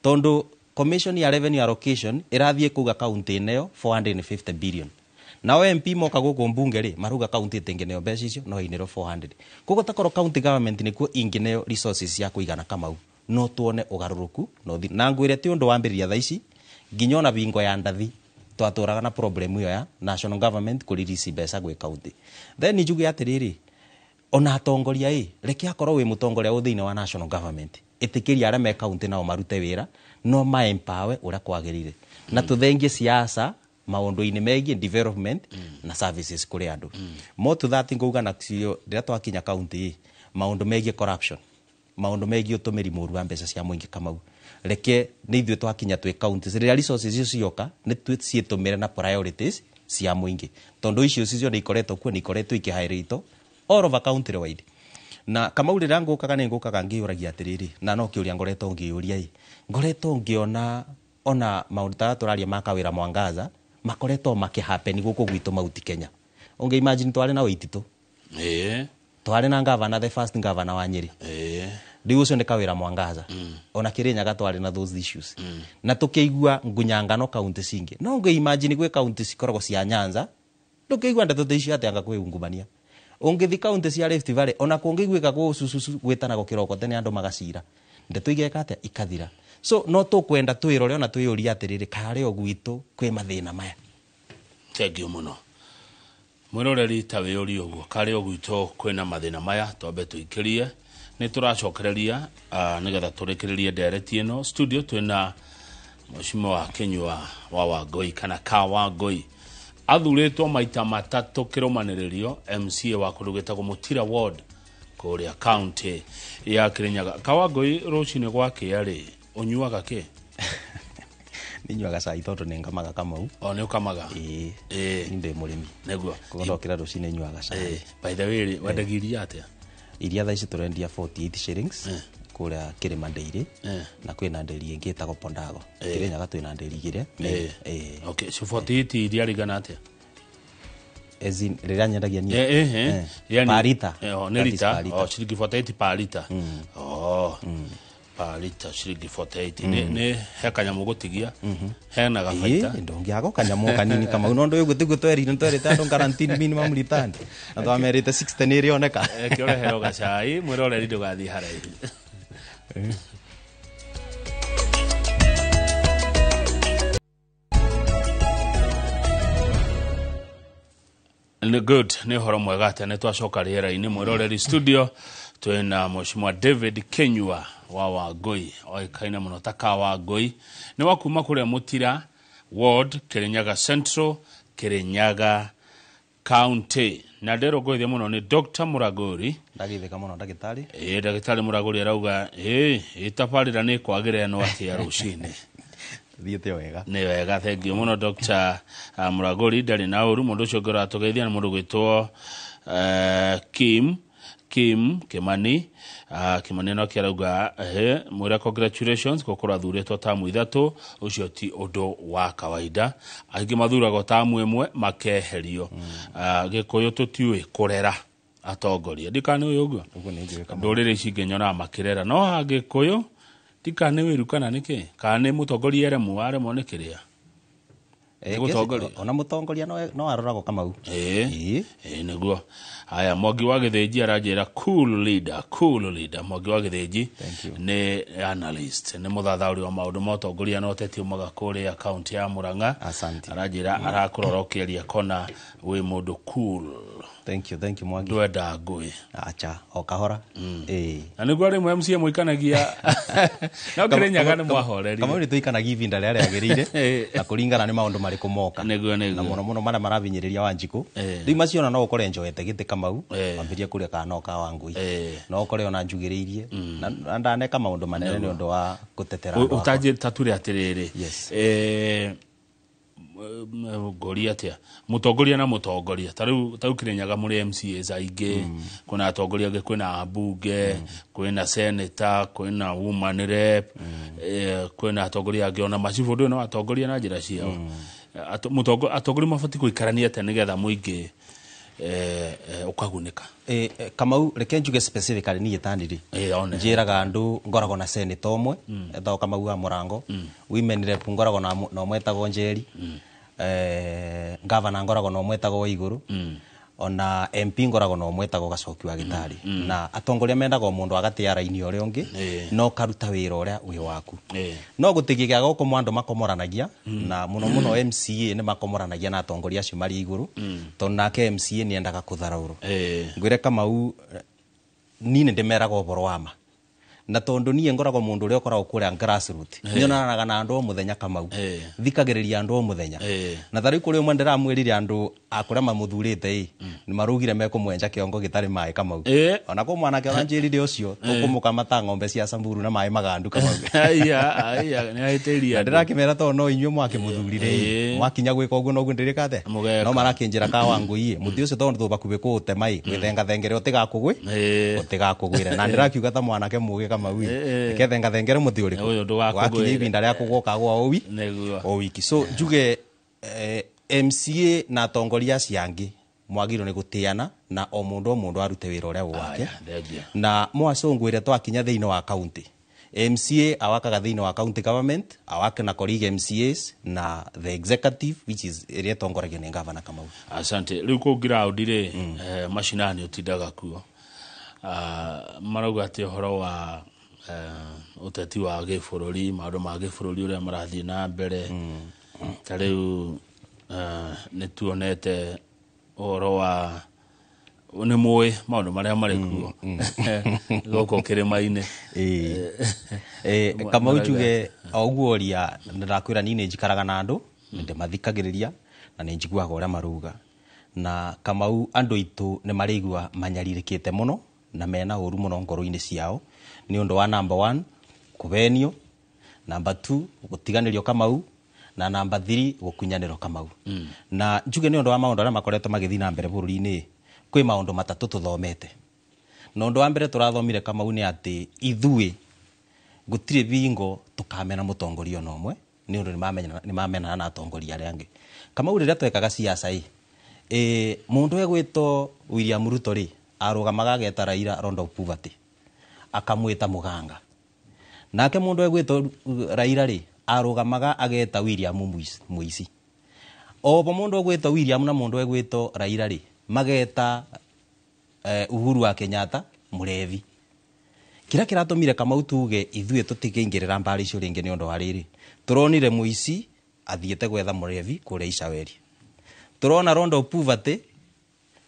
tondũ commission ya revenue allocation ĩrathiĩ kuga county ĩneo 450 billion, nao MP moka gũkũ mbunge rĩ marauga county ĩtĩngĩneo mbeca icio, no ĩnĩrwo 400. Koguo takorwo county government nĩkuo ingĩneo resources cia kũigana, Kamau, no tuone ũgarũrũku no thi na ngwĩre ti ũndũ wambĩrĩria thaa ici, nginya ona bingo ya ndathi twatũraga na problem ĩyo ya national government kũ release mbeca gwĩ county. Then njuge atĩrĩrĩ, ona atongoria ĩ, reke akorwo wĩ mũtongoria wĩ thĩinĩ wa national government, ĩtĩkĩria arĩa me county nao marute wĩra, no ma empower ũrĩa kwagĩrĩire, na tũthengie siasa maũndũ-inĩ megiĩ development na services kũrĩ andũ. More to that, ngauga nacio rĩrĩa twakinya county ĩ, maũndũ megiĩ corruption, maũndũ megiĩ ũtũmĩri mũru wa mbeca cia mũingĩ, Kamau, reke nĩ ithuĩ twakinya twĩ counties, rĩrĩa resources icio cioka nĩ ciĩtũmĩre na priorities cia mũingĩ, tondũ icio cicio nĩ ikoretwo kuo, nĩ ikoretwo ikĩhaĩrĩtwo all over country wide. Na Kamau, rĩrĩa ngũkaga nĩ ngũkaga ngĩyũragia atĩrĩrĩ, na no kĩũria ngoretwo ngĩyũria ĩ, ngoretwo ngĩona ona maũndũ ta tũraria ma Kawĩra Mwangaza makoretwo makĩhappen gũkũ gwitũ Mount Kenya. Ũngĩ imagine twarĩ na Waititu, twarĩ na governor, the first governor wa Nyĩrĩ, rĩu ũcio nĩ Kawĩra Mwangaza, ona Kĩrĩnyaga twarĩ na those issues, na tũkĩigua ngunyangano kaunti cingĩ. No ngĩ imagine gwĩ kaunti cikoragwo cia Nyanza ndũkĩigua ndeto ta icio atĩ anga kwĩ ungumania. Ũngĩthi kaunti cia Rift Valley, ona kũngĩiguĩka gũcucucu gwĩtanagwo kĩroko tene andũ magacira, ndeto igeka atĩa? Ikathira. So no tũkwenda twĩrore ona twĩyũrie atĩrĩrĩ, karĩ o gwitũ kwĩ mathĩna maya? Thank you mũno, mwĩroreri. Ta wĩyũrie ũguo, karĩ o gwitũ kwĩna mathĩna maya? Twambe tũikĩrie, nĩ tũracokereria nĩgetha tũrĩkĩrĩrie ndereti ĩno. Studio twĩna Mheshimiwa Kinyua wa Wangoi kana ka Wangoi, athurĩtwo maita matatũ kĩrũmanĩrĩrio MCA wa kũndũ gwĩtagwo Mũtira Ward kũrĩa county ya Kĩrĩnyaga. Kawangoi, rũcinĩ gwakĩa rĩ, ũnyuaga kĩ? Nĩ nyuaga cai tondũ nĩ ngamaga, Kamau. O nĩ ũkamaga? Ĩĩ. Ĩĩ. Ni ndĩ mũrĩmi. Nĩguo. Koguo ndokĩra rũcinĩ nyuaga cai. By the way rĩ, wendagia iria atĩa? Iria thaa ici tũrendia 48 shillings kũrĩa Kĩrĩma Dairy, na kwĩna ndĩri ĩngĩ ĩtagwo Pondago. Kĩrĩnyaga twĩna ndĩri igĩrĩ. Ĩĩ. Okay, so 48 iria rĩigana atĩa? As in, rĩrĩa nyendagia niĩ? Eh. Yani, Per liter. Oh, nĩ That is lita. per liter. Oh, ciringi 48 per liter. Oh. Per liter ciringi 48. Nĩ he kanyamũ gũtigia. Hena gabaita. Ĩĩ, ndũngĩaga kanyamũ kanini, Kamau, no ndũĩ gũtiguo twerire twerĩte andũ guaranteed minimum return na twamerĩte 60 nĩ ĩrĩoneka. Kĩorehero gacai, mwĩroreri ndũgathiĩ haraihu. Nĩ good, nĩ ũhoro mwega atĩ nĩ twacoka rĩera-inĩ. Mwĩroreri, studio twĩna Mheshimiwa David Kinyua wa Wangui, oĩkaine mũno ta ka Wangui, nĩ wa kuma kũrĩa Mũtira Ward, Kĩrĩnyaga Central, Kĩrĩnyaga County, na ndĩrũngũithia mũno nĩ Dr. Mũragũri. Ndagithĩka mũno, ndagĩtarĩ. Ĩĩ, ndagĩtarĩ Mũragũri arauga ĩĩ ĩtabarĩra nĩ kwagĩra ĩno atĩa rũcinĩ? Thiĩte wega. Nĩ wega, thank you mũno Dr. Muraguri, ndarĩ na ũru. Mũndũ ũcio ũngĩ ũratũgeithia nĩ mũndũ gwĩtwo Kim Kimani. Kimani no kĩarauga he mwĩre congratulations gũkorwo athurĩtwo tamu 3, ũcio ti ũndũ wa kawaida, aingĩ mathuragwo tamu 1 makeherio. Gĩkũyũ tũtiũĩ kũrera atongoria, ndikana nĩ ũyũ ũguo ndũrĩrĩ ici ingĩ nyonaga makĩrera, no Agĩkũyũ ndikana nĩ wĩru kana nĩkĩ, kana nĩ mũtongoria eremwo aremwo nĩ kĩrĩa gũtongoria. Ona mũtongoria no aroragwo Kamau. Ĩĩ nĩguo. Haya, Mwangi wa Gĩthĩnji aranjĩra cool leader, cool leader. Mwangi wa Gĩthĩnji nĩ analyst, nĩ mũthathaũri wa maũndũ ma ũtongoria na ũteti umaga kũrĩa kaunti ya Murang'a. Aranjĩra arakũrora ũkĩaria kona wĩ mũndũ cool. Thank you, thank you Mwangi. Ndwenda ngũĩ. Acha, o kahora. Na nĩguo rĩmwe MCA mũikanagia no Kĩrĩnyaga nĩ mwahorerire. Kamau nĩ tũikanagia ihinda rĩrĩa rĩagĩrĩire na kũringana nĩ maũndũ marĩkũ moka. Nĩguo, nĩguo. Na mũno mũno marĩa marabinyĩrĩria Wanjikũ. Rĩu macio ona no ũkore njoete gĩtĩ Kamau, wambĩrĩrie kũrĩa kana no ka Wangũi. No ũkore ona njugĩrĩirie. Na ndaneka maũndũ manene nĩ ũndũ wa gũtetera andũ akwa. Ũtanjĩtature atĩrĩrĩ. Ngũria atĩa mũtongoria na mũtongoria ta rĩu Kĩrĩnyaga mũrĩ MCAs aingĩ, kwĩna atongoria angĩ, kwĩna ambunge, kwĩna senator, kwĩna woman rep, kwĩna atongoria angĩ ona macibũ ndũĩ no atongoria na njĩra ciao. Atongoria mabatiĩ gũikarania atĩa nĩgetha mũingĩ ũkagunĩka? Kamau reke njuge specifically niĩ ta ndirĩ. Njĩraga andũ ngoragwo na senator ũmwe etagwo Kamau wa Mũrango, women rep ngoragwo na ũmwe etagwo Njeri, governor ngoragwo na ũmwe etagwo Waigũrũ, ona MP ngoragwo na ũmwe etagwo Gacoki wa Gĩtarĩ. Na atongoria mendaga o mũndũ agatĩa raini ũrĩa ũngĩ, no karuta wĩra ũrĩa wĩ waku. No gũtigĩgĩa gũkũ andũ makomoranagia, na mũno mũno MCA nĩ makomoranagia na atongoria acio marĩ igũrũ, tondũ nake MCA nĩ endaga kũtharaũrwo. Ngwĩre Kamau, niĩ nĩ ndĩmeraga ũhoro wa ma, na tondũ niĩ ngoragwo mũndũ ũrĩa ũkoragwo kũrĩa grassroot, nyonanaga na andũ o mũthenya Kamau, thikagĩrĩria andũ o mũthenya. Na ta rĩu kũrĩ ũmwe ndĩramwĩrire andũ a kũrĩa mamũthurĩte ĩ, nĩ marugire mekũmwenja kĩongo gĩtarĩ maĩ Kamau. Ona kũ mwanake ũranjĩrire ũcio tũkũmũkama ta ng'ombe cia Samburu na maĩ magandu Kamau. Aya, aya, nĩ ahĩtĩirie andũ. Ndĩrakĩmera tondũ no inyuĩ mwakĩmũthurire ĩ, mwakinya gwĩka ũguo noguo ndĩrĩka atĩa? No marakĩnjĩra ka Wangũi ĩ, mũtĩ ũcio tondũ tũbakuhĩ kũũtema ĩ, gwĩthengathengere ũtigakũgwĩre. Na ndĩrakiuga ta mwanake mũgĩ Kamau ĩ, kethengathengere mũtĩ ũrĩkũ? Ũyũ ndũgakũgwĩre. Wakinya ihinda rĩa kũgũa ũkagũa o wiki. So njuge MCA na atongoria acio angĩ mwagĩrĩirwo nĩ gũtĩana na o mũndũ o mũndũ arute wĩra ũrĩa wake. Na mwacũngwĩre twakinya thĩinĩ wa county, MCA awakaga thĩinĩ wa county government, awake na colleague MCAs na the executive, which is ĩrĩa ĩtongoragio nĩ governor Kamau. Asante. Rĩu kũu ground rĩ, macinani ũtindaga kuo, marauga atĩ ũhoro wa ũteti wa gĩbũrũri, maũndũ ma gĩbũrũri ũrĩa marathiĩ na mbere, ta rĩu nĩ tuonete ũhoro wa nĩ mũĩ maũndũ marĩa marĩ kuo gũkũ kĩrĩma-inĩ. Kamau njuge o ũguo ũria, ndĩrakwĩra niĩ nĩ njikaraga na andũ, nĩ ndĩmathikagĩrĩria na nĩ njiguaga ũrĩa maruga. Na Kamau andũ aitũ nĩ marĩigua manyarirĩkĩte mũno na mena ũru mũno ngoro-inĩ ciao nĩ ũndũ wa number 1 kũhenio, number 2 gũtiganĩrio Kamau, na number 3 gũkunyanĩrwo Kamau. Na njuge nĩ ũndũ wa maũndũ arĩa makoretwo magĩthiĩ na mbere bũrũri-inĩ, kwĩ maũndũ matatũ tũthomete. Na ũndũ wa mbere tũrathomire Kamau nĩ atĩ ithuĩ gũtirĩ bingo tũkamena mũtongoria ona ũmwe, nĩ ũndũ nĩ mamenana na atongoria arĩa angĩ. Kamau rĩrĩa twekaga siasa ĩ, mũndũ egwĩtwo William Ruto rĩ, arũgamaga ageta Raila Round of Poverty, akamwĩta mũganga. Nake mũndũ egwĩtwo Raila rĩ, arũgamaga ageta William Mũici. Obo mũndũ egwĩtwo William na mũndũ egwĩtwo Raila rĩ, mageta Uhuru wa Kenyatta mũrevi. Kĩrĩa kĩratũmire Kamau tuge ithuĩ tũtikĩingĩrĩra mbara icio rĩngĩ nĩ ũndũ wa rĩrĩ, tũronire mũici athiĩte gwetha mũrevi kũrĩa Icaweri, tũrona Round of Poverty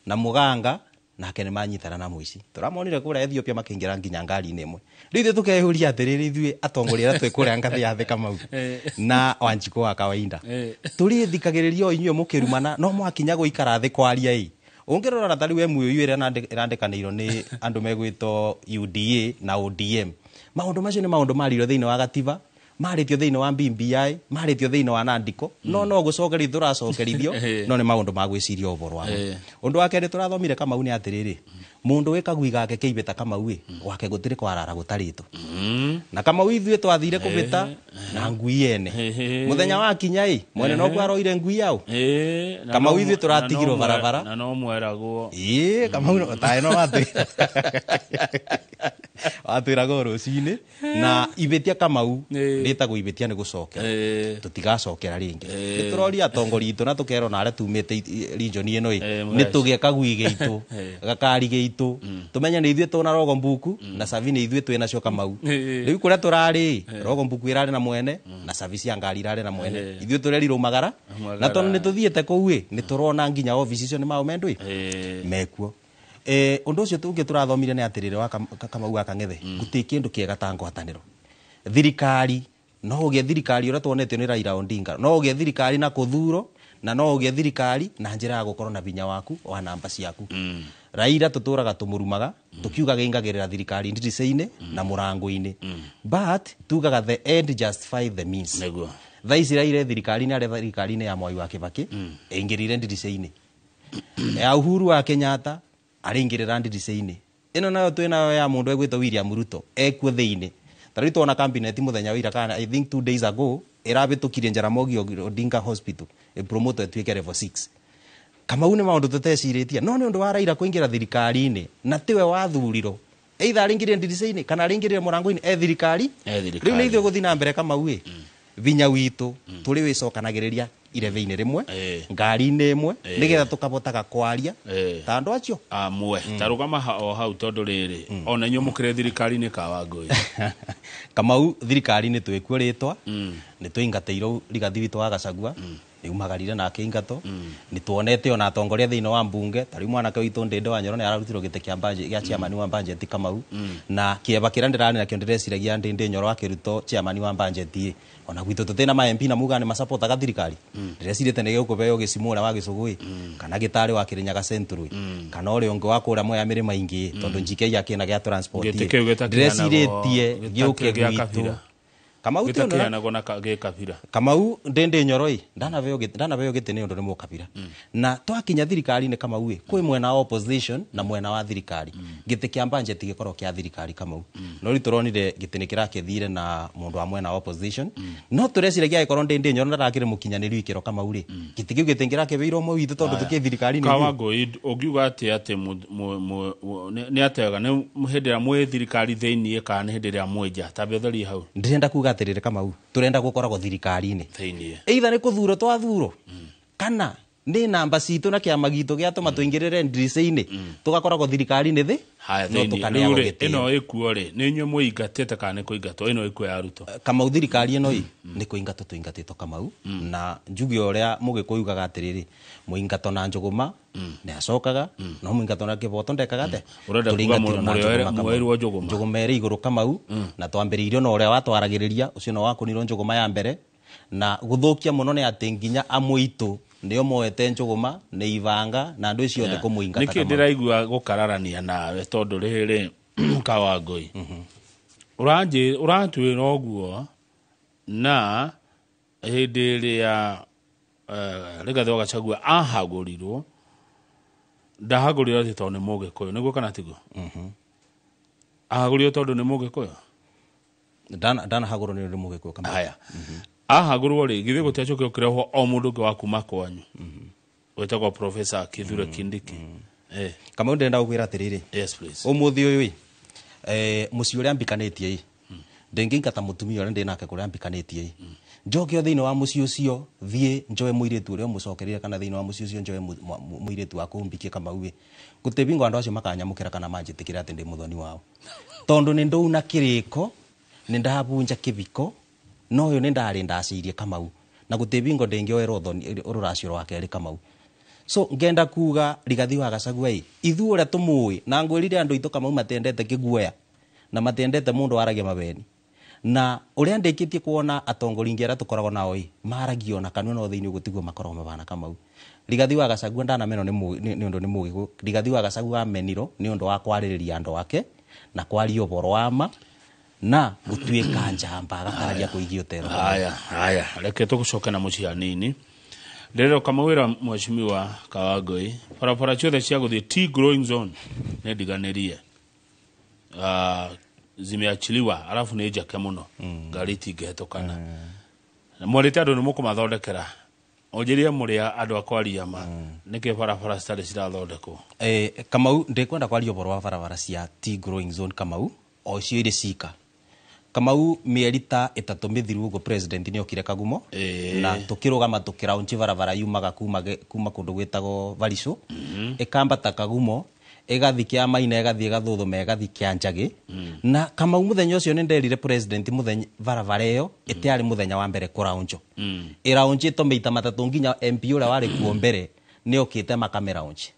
na mũganga nake nĩ manyitana na mũici, tũramonire kũrĩa Ethiopia makĩingĩra nginya ngari-inĩ ĩmwe. Rĩu ithuĩ tũkeyũria atĩrĩrĩ, ithuĩ atongoria arĩa twĩ kũrĩa ngathĩ ya thĩ Kamau na Wanjikũ wa kawaida, tũrĩthikagĩrĩria o inyuĩ mũkĩrumana, no mwakinya gũikara thĩ kwaria ĩ. Ũngĩrora ta rĩu MOU ĩrĩa ĩrandĩkanĩirwo nĩ andũ megwĩtwo UDA na ODM, maũndũ macio nĩ maũndũ marirwo thĩinĩ wa gatiba, Marĩtio thĩinĩ wa BBI, marĩtio thĩinĩ wa nandiko, no no gũcokerithio tũracokerithio, no nĩ maũndũ ma gwĩciria ũboro wamo. Ũndũ wa kerĩ tũrathomire Kamau nĩ atĩrĩrĩ, mũndũ wĩ kagui gake kĩibĩta Kamau ĩ, gwake gũtirĩ kwarara gũtarĩtwo. Na Kamau ithuĩ twathire kũbĩta na ngui ene. Mũthenya wa kinya ĩ, mwene noguo aroire ngui yao. Kamau ithuĩ tũratigirwo barabara. Na no mweragwo. Ĩĩ, Kamau no taĩ no watwĩra. Watwĩraga o rũcinĩ na ibĩtia Kamau rĩtagwo ibĩtia nĩ gũcokera. Tũtigacokera rĩngĩ. Nĩ tũroria atongoria itũ na tũkerwo na arĩa tumĩte region ĩno ĩ, nĩ tũgĩe kagui gĩitũ, gakari gĩitũ, tũmenye nĩ ithuĩ tũna rogo mbuku na cabi nĩ ithuĩ twĩ nacio Kamau. Rĩu kũrĩa tũrarĩ, rogo mbuku ĩrarĩ na mwene na cabi cia ngari irarĩ na mwene. Ithuĩ tũrerirwo magara na tondũ nĩ tũthiĩte kũu ĩ, nĩ tũrona nginya obici icio nĩ mao mendũ ĩ, mekuo. Ũndũ ũcio ũngĩ tũrathomire nĩ atĩrĩrĩ wa Kamau wa Kang'ethe, gũtirĩ kĩndũ kĩega ta ngwatanĩro. Thirikari no ũgĩe thirikari ũrĩa tuonetio nĩ Raila Odinga, no ũgĩe thirikari na kũthuro, na no ũgĩe thirikari na njĩra ya gũkorwo na vinya waku wa namba ciaku. Raila tũtũraga tũmũrumaga, tũkiugaga ingagĩrĩra thirikari ndirica-inĩ na mũrango-inĩ. But tugaga the end justify the means. Nĩguo. Thaa ici Raila thirikari-inĩ, arĩa thirikari-inĩ ya Mwai wa Kibaki, ĩingĩrire ndirica-inĩ. Ya Uhuru wa Kenyatta arĩingĩrĩra ndirica-inĩ. Ĩno nayo twĩ nayo ya mũndũ egwĩtwo William Ruto, ekuo thĩinĩ. Ta rĩu tuona cabinet mũthenya wa ira kana I think 2 days ago ĩrabĩtũkirie Jaramogi Odinga Hospital ĩpromote ĩtuĩke level 6. Kamau nĩ maũndũ tũtecirĩtie, no nĩ ũndũ wa Raila kũingĩra thirikari-inĩ na tiwe wathurirwo, either arĩingĩrire ndirica-inĩ kana arĩingĩrire mũrango-inĩ, e thirikari. E thirikari. Rĩu nĩ ithuĩ gũthiĩ na mbere Kamau ĩ, vinya witũ tũrĩ wĩcokanagĩrĩria irebe-inĩ rĩmwe, ngari-inĩ ĩmwe, nĩgetha tũkabotaga kwaria ta andũ acio amwe. Ta rũgama o hau tondũ rĩrĩ, ona inyuĩ mũkĩrĩ thirikari-inĩ ka Wangũi. Kamau thirikari-inĩ twĩkuo rĩtwa, nĩ tũingatĩirwo Rigathi witũ wa Gachagua, nĩ umagarire na akĩingatwo. Nĩ tuonete ona atongoria thĩinĩ wa mbunge, ta rĩu mwanake witũ Ndĩndĩ wa Nyoro nĩ ararutirwo gĩtĩ kĩa budget, gĩa chairman wa budget Kamau. Na kĩeba kĩrĩa ndĩrarĩ nakĩo ndĩreciragia Ndĩndĩ Nyoro akĩrutwo chairman wa budget ĩ, ona gwitũ tũtĩ na ma MP na muga nĩ masapotaga thirikari. Ndĩrecirĩte nĩ gĩgũkũheo gĩcimo ũrĩa wa Gĩcũgũ ĩ, kana gĩtarĩ wa Kĩrĩnyaga Central ĩ, kana ũrĩa ũngĩ wa kũrĩa Mwea mĩrĩma ingĩ ĩ, tondũ njike akĩna gĩa transport Gĩtĩ ĩ. kĩu gĩtakĩheanagwo- Ndĩrecirĩtie gĩũke gĩtakĩrĩ gĩa gwitũ. kabira. Kamau ti ũndũ na- Gĩtakĩheanagwo na gĩkabira. Kamau Ndĩndĩ Nyoro ĩ, ndanaheo gĩtĩ, ndanaheo gĩtĩ nĩ ũndũ nĩ mũkabira. Na twakinya thirikari-inĩ Kamau ĩ, kwĩ mwena wa opposition na mwena wa thirikari. Gĩtĩ kĩa budget gĩkorwo kĩa thirikari Kamau. No rĩu tũronire gĩtĩ nĩ kĩrakĩthire na mũndũ wa mwena wa opposition. No tũreciragia angĩkorwo Ndĩndĩ Nyoro ndarakĩrĩ mũkinyanĩru ikĩro Kamau rĩ, gĩtĩ kĩu gĩtingĩrakĩheirwo ũmwe witũ tondũ tũkĩ thirikari-inĩ Ka ithuĩ. Wangũi, ũngiuga atĩa atĩ nĩ atega nĩ hĩndĩ ĩrĩa mwĩ thirikari thĩiniĩ kana nĩ hĩndĩ ĩrĩa mwĩ nja? Tambia ũtherie hau. Ndĩrenda kuga atĩrĩrĩ Kamau, tũrenda gũkoragwo thirikari-inĩ thĩiniĩ. Either nĩ kũthurwo twathurwo, kana nĩ namba citũ na kĩama gitũ gĩatũma tũingĩrĩre ndirica-inĩ, tũgakoragwo thirikari-inĩ thĩ, Haya, no thĩiniĩ. tũkaneagwo Rĩu rĩ, gĩtĩo. ĩno ĩkuo rĩ, nĩ inyuĩ mũingatĩte kana nĩ kũingatwo? Ĩno ĩkuo ya Ruto. Kamau thirikari ĩno ĩ, nĩ kũingatwo tũingatĩtwo Kamau. Na njuge ũrĩa Mũgĩkũyũ ugaga atĩrĩrĩ, mũingato na njũgũma nĩ acokaga, no mũingato na kĩboto ndekaga atĩa? Ũrenda kuga Tũrĩingatirwo na njũgũma Kamau. mũoeirwo njũgũma? Njũgũma ĩrĩ igũrũ Kamau, na twambĩrĩirio na ũrĩa watwaragĩrĩria, ũcio no wakũnirwo njũgũma ya mbere. Na gũthũkia mũno nĩ atĩ nginya amũitũ nĩo moete njũgũma, nĩ ibanga na andũ acio othe kũmũingata Nĩkĩ Kamau. ndĩraigua gũkararania nawe tondũ rĩrĩ Kawangũi, ũratwĩra ũguo na hĩndĩ ĩrĩa Rigathĩ wa Gachagua ahagũrirwo, ndahagũrirwo atĩ tondũ nĩ Mũgĩkũyũ, nĩguo kana tiguo? Ahagũrirwo tondũ nĩ Mũgĩkũyũ? Ndanahagũrwo nĩ ũndũ Mũgĩkũyũ Kamau. Haya, ahagũrwo rĩ, githĩ gũtiacokire kũrehwo o mũndũ ũngĩ wa kuma kwanyu wĩtagwo Professor Kithure Kindiki? Kamau ndĩrenda gũkwĩra atĩrĩrĩ, Yes, please. ũmũthĩ ũyũ ĩ, mũciĩ ũrĩa mbikanĩtie ĩ, ndĩngĩingata mũtumia ũrĩa ndĩ nake kũrĩa mbikanĩtie ĩ, njoke o thĩinĩ wa mũciĩ ũcio thiĩ njoe mũirĩtu ũrĩa ũmũcokereire, kana thĩinĩ wa mũciĩ ũcio njoe mũirĩtu wa kũmbikie Kamau ĩ, gũtirĩ bingo andũ acio makanyamũkĩra kana manjĩtĩkĩre atĩ ndĩ mũthoni wao, tondũ nĩ ndũuna kĩrĩko, nĩ ndabunja kĩbiko, no ũyũ nĩ ndarĩ ndacĩirie Kamau, na gũtirĩ bingo ndĩngĩoerwo ũthoni rũracio rwa kerĩ Kamau. So ngenda kuga Rigathi wa Gachagua ĩ, ithuĩ ũrĩa tũmũĩ, na ngwĩrire andũ aitũ Kamau matendete kĩguoya na matendete mũndũ waragia mabeni, na ũrĩa ndĩkĩtie kuona atongoria ingĩ arĩa tũkoragwo nao ĩ, maragia ona kanua no thĩinĩ ũguo tiguo makoragwo mabana Kamau. Rigathi wa Gachagua ndanamenwo nĩ ũndũ nĩ Mũgĩkũyũ. Rigathi wa Gachagua amenirwo nĩ ũndũ wa kwarĩrĩria andũ ake na kwaria ũboro wa ma. Na gutuika njamba agakararia kuigia utero. Haya, haya, reke tugucoke na muciĩ hanini. Ndĩrero kamawĩra mheshimiwa Kawangũi, barabara ciothe cia gũthiĩ tea growing zone nĩ ndiganĩrie, zimeachiliwa, alafu nĩ njake mũno, ngari itingĩhetũkana. Mwarĩte andũ nĩ mũkũmathondekera, ũnjĩrie mũrĩa andũ a kwaria ma nĩkĩ barabara citarĩ cirathondekwo? Kamau, ndikwenda kwaria ũhoro wa barabara cia tea growing zone, Kamau, o cio irĩ cika. Kamau, mĩeri ta 3 mĩthiru ũguo president nĩ okire Kagumo na tukĩrũgama tũkĩraunchi barabara yumaga kuma kũndũ gwĩtagwo Varico, ĩkambata Kagumo, ĩgathiĩ kĩa Maina, ĩgathiĩ ĩgathũthũma, ĩgathiĩ kĩa Njagĩ. Na Kamau, mũthenya ũcio nĩ nderire president mũthenya barabara ĩyo ĩtiarĩ mũthenya wa mbere kũraunjwo, ĩraunjĩtwo maita 3 nginya MP ũrĩa warĩ kuo mbere nĩ okĩte makamĩraunji.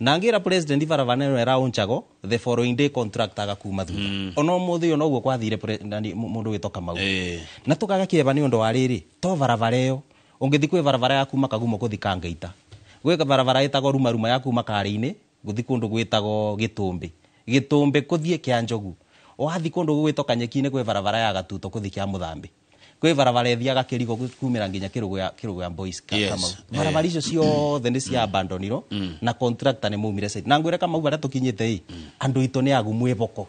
Na ngira president barabara ĩno ĩraunjago, the following day contract agakuma thutha. Ona ũmũthĩ ũyũ noguo kwathire nani, mũndũ wĩtwo Kamau. Na tũkaga kĩeva nĩ ũndũ wa rĩrĩ, to barabara ĩyo ũngĩthiĩ kwĩ barabara ya kuma Kagumo gũthiĩ Kangeita, gwĩ barabara ĩtagwo Rumaruma ya kuma Karĩ-inĩ gũthiĩ kũndũ gwĩtagwo Gĩtũmbĩ, Gĩtũmbĩ kũthiĩ kĩa Njogu, wathiĩ kũndũ gũgwĩtwo Kanyeki-inĩ kwĩ barabara ya Gatuto kũthiĩ kĩa Mũthambi, kwĩ barabara ĩthiaga Kĩrigo kumĩra nginya Kĩrũgũ ya Boys Kamau. Barabara icio ciothe nĩ cia abandonirwo na contractor nĩ maumire site. Na ngwĩre Kamau, barĩa tũkinyĩte ĩ, andũ aitũ nĩ agu mwĩboko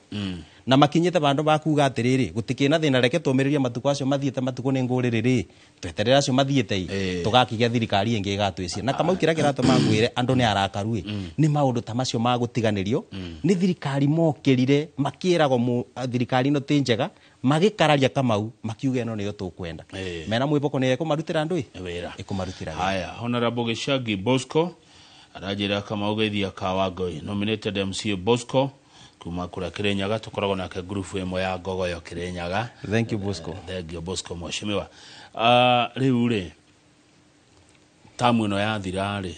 na makinyĩte bandũ bakuga atĩrĩrĩ, gũtikĩ na thĩna, reke tũmĩrĩrie matukũ acio mathiĩte, matukũ nĩ ngũrĩrĩ rĩ, tweterere acio mathiĩte ĩ, tũgakĩgĩa thirikari ĩngĩ ĩgatwĩcia. Na Kamau, kĩrĩa kĩratũma ngwĩre andũ nĩ arakaru ĩ, nĩ maũndũ ta macio ma gũtiganĩrio nĩ thirikari mokĩrire makĩragwo thirikari ĩno ti njega, magĩkararia Kamau, makiuga ĩno nĩyo tũkwenda. Mena mwĩboko nĩ ĩkũmarutĩra andũ ĩ Wĩra. Ĩkũmarutĩra wĩra. Haya, Honorable Gĩchangi Bosco aranjĩra Kamau geithia Kawangũi, nominated MCA Bosco kuma kũrĩa Kĩrĩnyaga, tũkoragwo nake ngurubu ĩmwe ya Ngogoyo Kĩrĩnyaga. Thank you, Bosco. Thank you, Bosco mheshimiwa. Rĩu rĩ, tamu ĩno yathira rĩ,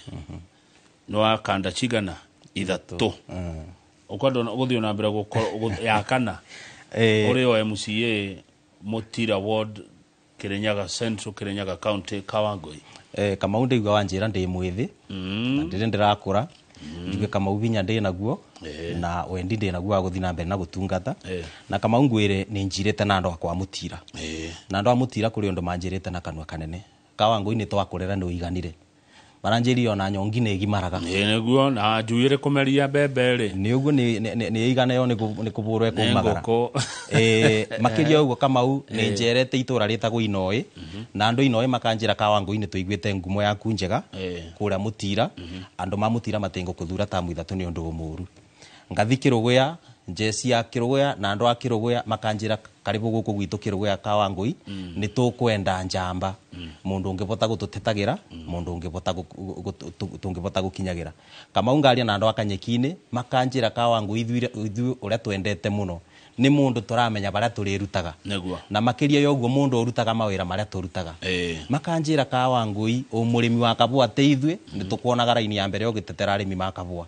nĩ wakanda cigana 3 ũkwenda gũthiĩ na mbere ya kana ũrĩ o MCA Mutira Ward, Kirinyaga Central, Kirinyaga County, Kawangũi? Kamau, ndĩigua wanjĩra ndĩ mwĩthĩ na ndĩrĩ ndĩrakũra, njuge Kamau hinya ndĩ naguo na wendi ndĩ naguo wa gũthiĩ na mbere na gũtungata. Na Kamau, ngwĩre nĩ njirĩte na andũ akwa a Mũtira, na andũ a Mũtira kũrĩ ũndũ manjĩrĩte na kanua kanene, Kawangũi nĩ twakũrera nĩ ũiganire, maranjĩrire ona nyongi nĩ ĩgimaraga. Nĩguo na njuĩrĩ kũmeria mbembe rĩ. Nĩ ũguo, nĩ ĩigana yo nĩ kũbũrwo nĩ ĩkũmagara. Ngũkũ. Makĩria ũguo Kamau, nĩ njerete itũra rĩtagwo Inoĩ, na andũ Inoĩ makanjĩra, Kawangũi nĩ tũiguĩte ngumo yaku njega kũrĩa Mũtira, andũ ma Mũtira matingũkũthura tamu 3 nĩ ũndũ mũũru. Ngathi Kĩrũgũya, njeci ya Kĩrũgũya na andũ a Kĩrũgũya makanjĩra, karibu gũkũ gwitũ Kĩrũgũya, Kawangũi nĩ tũkwenda njamba, mũndũ ũngĩbota gũtũtetagĩra, mũndũ ũngĩbota tũngĩbota gũkinyagĩra. Kamau, ngaria na andũ a Kanyeki-inĩ, makanjĩra, Kawangũi, ithuĩ ũrĩa twendete mũno nĩ mũndũ tũramenya barĩa tũrĩrutaga na makĩria ya ũguo mũndũ ũrutaga mawĩra marĩa tũrutaga. Makanjĩra, Kawangũi, ũ mũrĩmi wa kabũa tĩ ithuĩ nĩ tũkuonaga raini ya mbere ũgĩtetera arĩmi ma kabũa,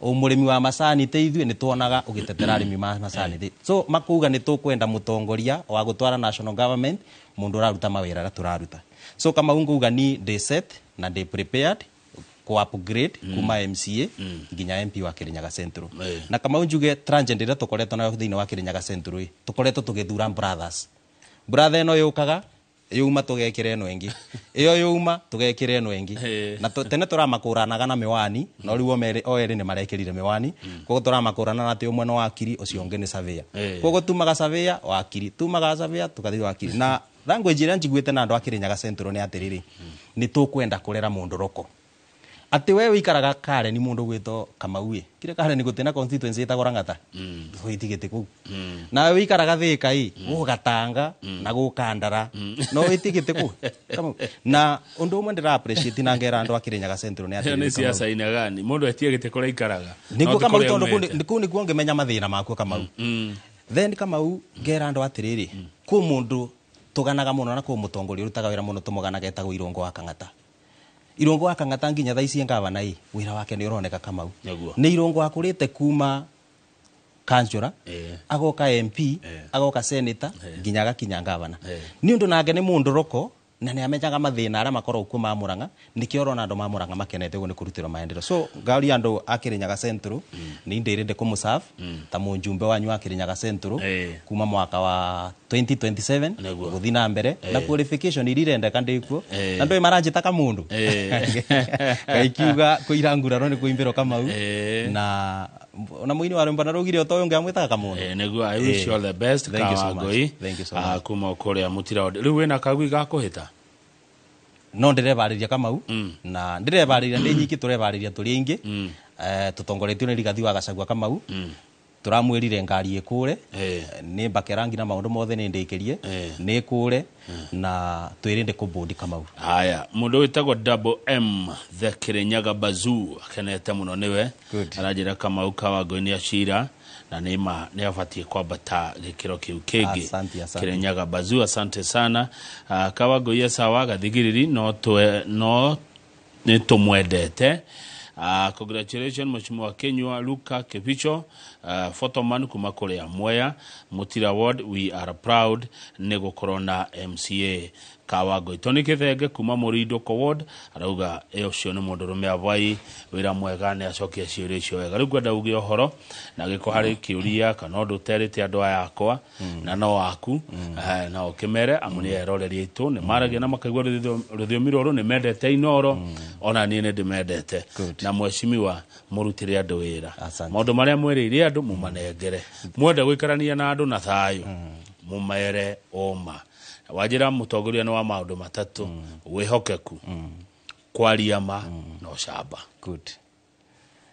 ũ mũrĩmi wa macani tĩ ithuĩ nĩ tuonaga ũgĩtetera arĩmi ma macani. So makuga nĩ tũkwenda mũtongoria wa gũtwara national government, mũndũ ũraruta mawĩra arĩa tũraruta. So Kamau, nguga ni ndĩ set na ndĩ prepared ku upgrade kuma MCA nginya MP wa Kirinyaga Central. Na Kamau, njuge tragedy ĩrĩa tũkoretwo nayo thĩinĩ wa Kirinyaga Central ĩ, tũkoretwo tũgĩthura brothers, brother ĩno yũkaga yuma tũgekĩra ĩno ĩngĩ, ĩyo yuma tũgekĩra ĩno ĩngĩ. Na tene tũramakũranaga na mĩwani, no rĩu o erĩ nĩ marekĩrire mĩwani, koguo tũramakũrana na atĩ ũmwe nĩ wakiri, ũcio ũngĩ nĩ surveyor. Koguo tumaga surveyor wakiri, tumaga surveyor tũgathiĩ wakiri. Na language ĩrĩa njiguĩte na andũ a Kirinyaga Central nĩ atĩrĩrĩ, nĩ tũkwenda kũrera mũndũ roko, atĩ we wĩikaraga Karen, mũndũ gwĩtwo Kamau ĩ, kire Karen gũtĩ na constituency ĩtagwo Lang'ata, wĩtigĩte kũu, nawe wĩikaraga Thĩka ĩ, gũgatanga na gũkandara, no wĩtigĩte kũu. Kamau, na ũndũ ũmwe ndĩra appreciate na ngera andũ a Kirinyaga Central nĩ Ĩyo atĩrĩrĩ, nĩ Kamau, ciaca inagani mũndũ etie gĩtĩ kũrĩa aikaraga. Nĩguo No ti Kamau, kũrĩa tondũ aumĩte. kũu nĩkuo ngĩmenya mathĩna makuo Kamau. Then Kamau, ngera andũ atĩrĩrĩ, kũ mũndũ tũganaga mũno na kũ mũtongoria ũrutaga wĩra mũno tũmũganaga etagwo Irũngũ wa Kang'ata. Irũngũ wa Kang'ata nginya thaa ici ngavana ĩ, wĩra wake nĩ ũroneka Kamau. Nĩ Irũngũ akũrĩte kuma kanjũra, agoka MP, agoka senator, nginya agakinya ngavana. Nĩ ũndũ nake nĩ mũndũ roko. Na nĩ amenyaga mathĩna arĩa makoragwo kuo ma Murang'a, nĩkĩo ũrona andũ ma Murang'a makenete ũguo nĩ kũrutĩrwo maendeleo. So ngaũria andũ a Kirinyaga Central, nĩ ndĩrĩnde kũmũserve ta mũjumbe wanyu wa Kirinyaga Central kuma mwaka wa 2027 gũthiĩ na mbere, na qualification iria irendeka ndĩkuo, na ndũĩ maranjĩta kamundu gaikiuga kũira nguraro nĩ kũimbĩrwo Kamau, na ona mũini wa rwĩmbo narũgire o ta ũyũ ũngĩ amwĩtaga Kamundu. Nĩguo, I wish you all the best. Thank you so much. Kawangũi. Thank you so much. Kuma kũrĩa Mũtira. Rĩu wĩna kagui ga kũhĩta? No ndĩrebarĩria Kamau, na ndĩrebarĩria ndĩ nyiki, tũrebarĩria tũrĩ aingĩ. Tũtongoretio nĩ Rigathi wa Gachagua. Kamau, tũramwĩrire ngari ĩkũre, nĩ mbake rangi na maũndũ mothe nĩ ndĩkĩrie, nĩ ĩkũre na twĩrĩnde kũbũndi Kamau. Haya, mũndũ wĩtagwo Double M the Kirinyaga Bazoo akenete mũno nĩwe. Good. Aranjĩra Kamau Kawangũi nĩ acira na nĩma nĩ abatiĩ kwambata gĩkĩro kĩu kĩngĩ. Asante, asante. Kirinyaga Bazoo, asante sana. Kawangũi e sawa gathigiriri, no twe no nĩ tũmwendete. Congratulations Mheshimiwa Kinyua Luka Kibicho, photoman kuma kũrĩa Mwea Mutira Ward, we are proud nĩ gũkorwo na MCA Kawangũi. Tony Kithenge kuma Mũrindũko Ward arauga ũcio nĩ mũndũrũme avai wĩra mwega, nĩ acokia ciũria icio wega. Rĩu ngwenda uge ũhoro na gĩko harĩ kĩũria kana ũndũ ũterĩte andũ aya akwa na no waku, na ũkĩmere amu nĩ eroreri aitũ, nĩ maragia na makaigua rũthiomi rũrũ, nĩ mendete Inoro, ona niĩ nĩ ndĩmendete. Good. Na mheshimiwa, mũrutĩre andũ wĩra. Asante. Maũndũ marĩa mwĩrĩire andũ mũmanengere, mwenda gũikarania na andũ na thayũ, mũmere ũma. Wanjĩra mũtongoria nĩ wa maũndũ matatũ: wĩhokeku, kwaria ma, na ũcamba. Good.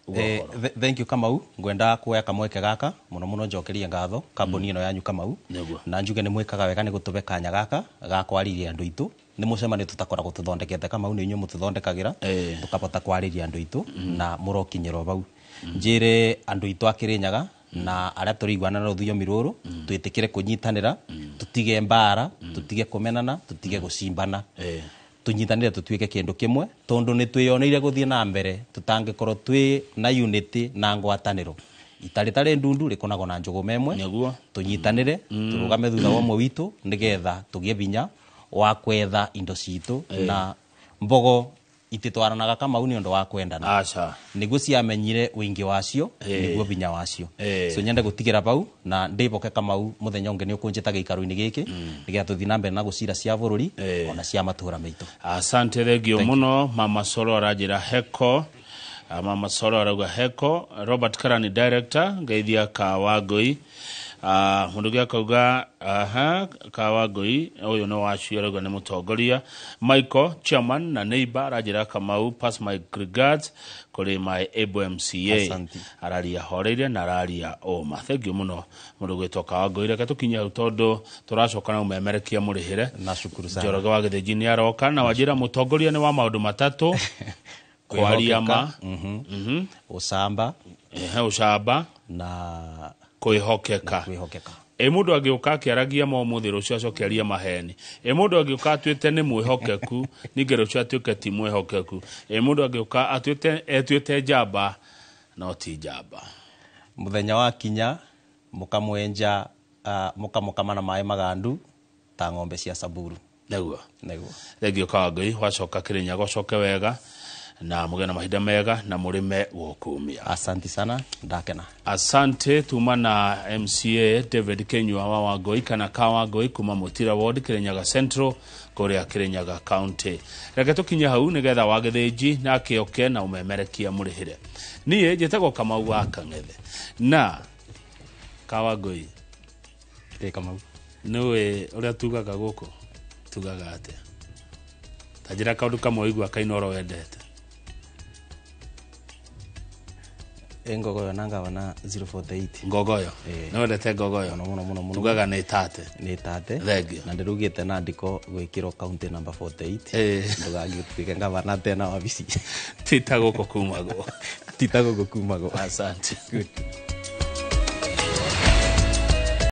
Uga ũhoro. Thank you Kamau, ngwenda kuoya kamweke gaka muno muno njokerie ngatho kambuni ĩno yanyu Kamau, na njuge nĩ mwĩkaga wega nĩ gũtũbe kanya gaka ga kwarĩria andũ aitũ. Nĩ mũcemanio tũtakoragwo tũthondekete Kamau, nĩ inyuĩ mũtũthondekagĩra, tũkabota kwarĩria andũ aitũ na mũrokinyĩrwo bau. Njĩre andũ aitũ a Kĩrĩnyaga na arĩa tũrĩiguana na rũthiomi rũrũ, twĩtĩkĩre kũnyitanĩra, tũtige mbara, tũtige kũmenana, tũtige gũcimbana, tũnyitanĩre tũtuĩke kĩndũ kĩmwe, tondũ nĩ twĩyoneire gũthiĩ na mbere tũtangĩkorwo twĩ na unity na ngwatanĩro. Itarĩ tarĩ ndundu rĩkonagwo na njũgũma ĩmwe. Tũnyitanĩre, tũrũgame thutha wa ũmwe witũ nĩgetha tũgĩe hinya wa kwetha indo citũ, na mbogo ititwaranaga Kamau nĩ ũndũ wa kwendana. Aca. Nĩguo ciamenyire ũingĩ wacio, nĩguo hinya wacio. So nyende gũtigĩra bau na ndĩboke Kamau mũthenya ũngĩ nĩ ũkũnjĩta gĩikaro-inĩ gĩkĩ nĩgetha tũthiĩ na mbere na gũcira cia bũrũri, ona cia matũra maitũ. Asante, thengio muno. Mama Solo aranjĩra heko. Mama Solo arauga heko Robert Karani director ngeithia Kawangũi. Mũndũ ũngĩ akauga aha, Kawangũi ũyũ nĩ wacio, arauga nĩ mũtongoria. Michael chairman na neighbor aranjĩra Kamau, pass my regards kũrĩ my able MCA. Asante. Araria horeire na araria ũma. Thengio mũno mũndũ gwĩtwo Kawangũi. Reke tũkinye hau tondũ tũracoka na ũmemerekia mũrĩhĩre. Nashukuru sana. Njoroge wa Gĩthĩnji nĩ aroka na wanjĩra mũtongoria nĩ wa maũndũ matatũ: kwaria ma, Ũcamba, ũcamba, na kwĩhokeka. Kwĩhokeka. Ĩ mũndũ angĩũka akĩaragia ma ũmũthĩ, rũciũ acoke arie maheni? Ĩ mũndũ angĩũka atuĩte nĩ mwĩhokeku, ningĩ rũciũ atuĩke ti mwĩhokeku? Ĩ mũndũ angĩũka atuĩte etuĩte njamba no ti njamba? Mũthenya wa kinya mũkamwenja, mũkamũkama na maĩ magandu ta ng'ombe cia Samburu. Nĩguo. Nĩguo. Thengio Kawangũi, wacoka Kĩrĩnyaga ũcoke wega na mũgĩe na mahinda mega na mũrĩme gũkumia. Asanti sana, ndakena. Asante. Tuma na MCA David Kenyua wa Wangoi kana Kawangoi kuma Mutira Ward, Kirinyaga Central, kuria Kirinyaga County. Reke tukinye hau nigetha wa Gĩthĩnji na akĩoke na ũmemerekia mũrĩhĩre. Niĩ njĩtagwo Kamau wa Kang'ethe na Kawangoi. Ĩ Kamau. Nĩũĩ ũrĩa tugaga gũkũ? Tugaga atĩa? Ta njĩra kaũndũ kamwe ũigua Kainoro wendete. Ĩ ngogoyo na ngavana 048. Ngogoyo? Nĩ wendete ngogoyo? Mũno mũno mũno mũno. Tugaga nĩ tate. Nĩ tate. Thengio. Na ndĩrugĩte na ndiko gwĩkĩrwo county number 48, ndũgagĩtuĩke ngavana tena wabici. Tita gũkũ kumagwo. Tita gũkũ kumagwo. Asante. Good.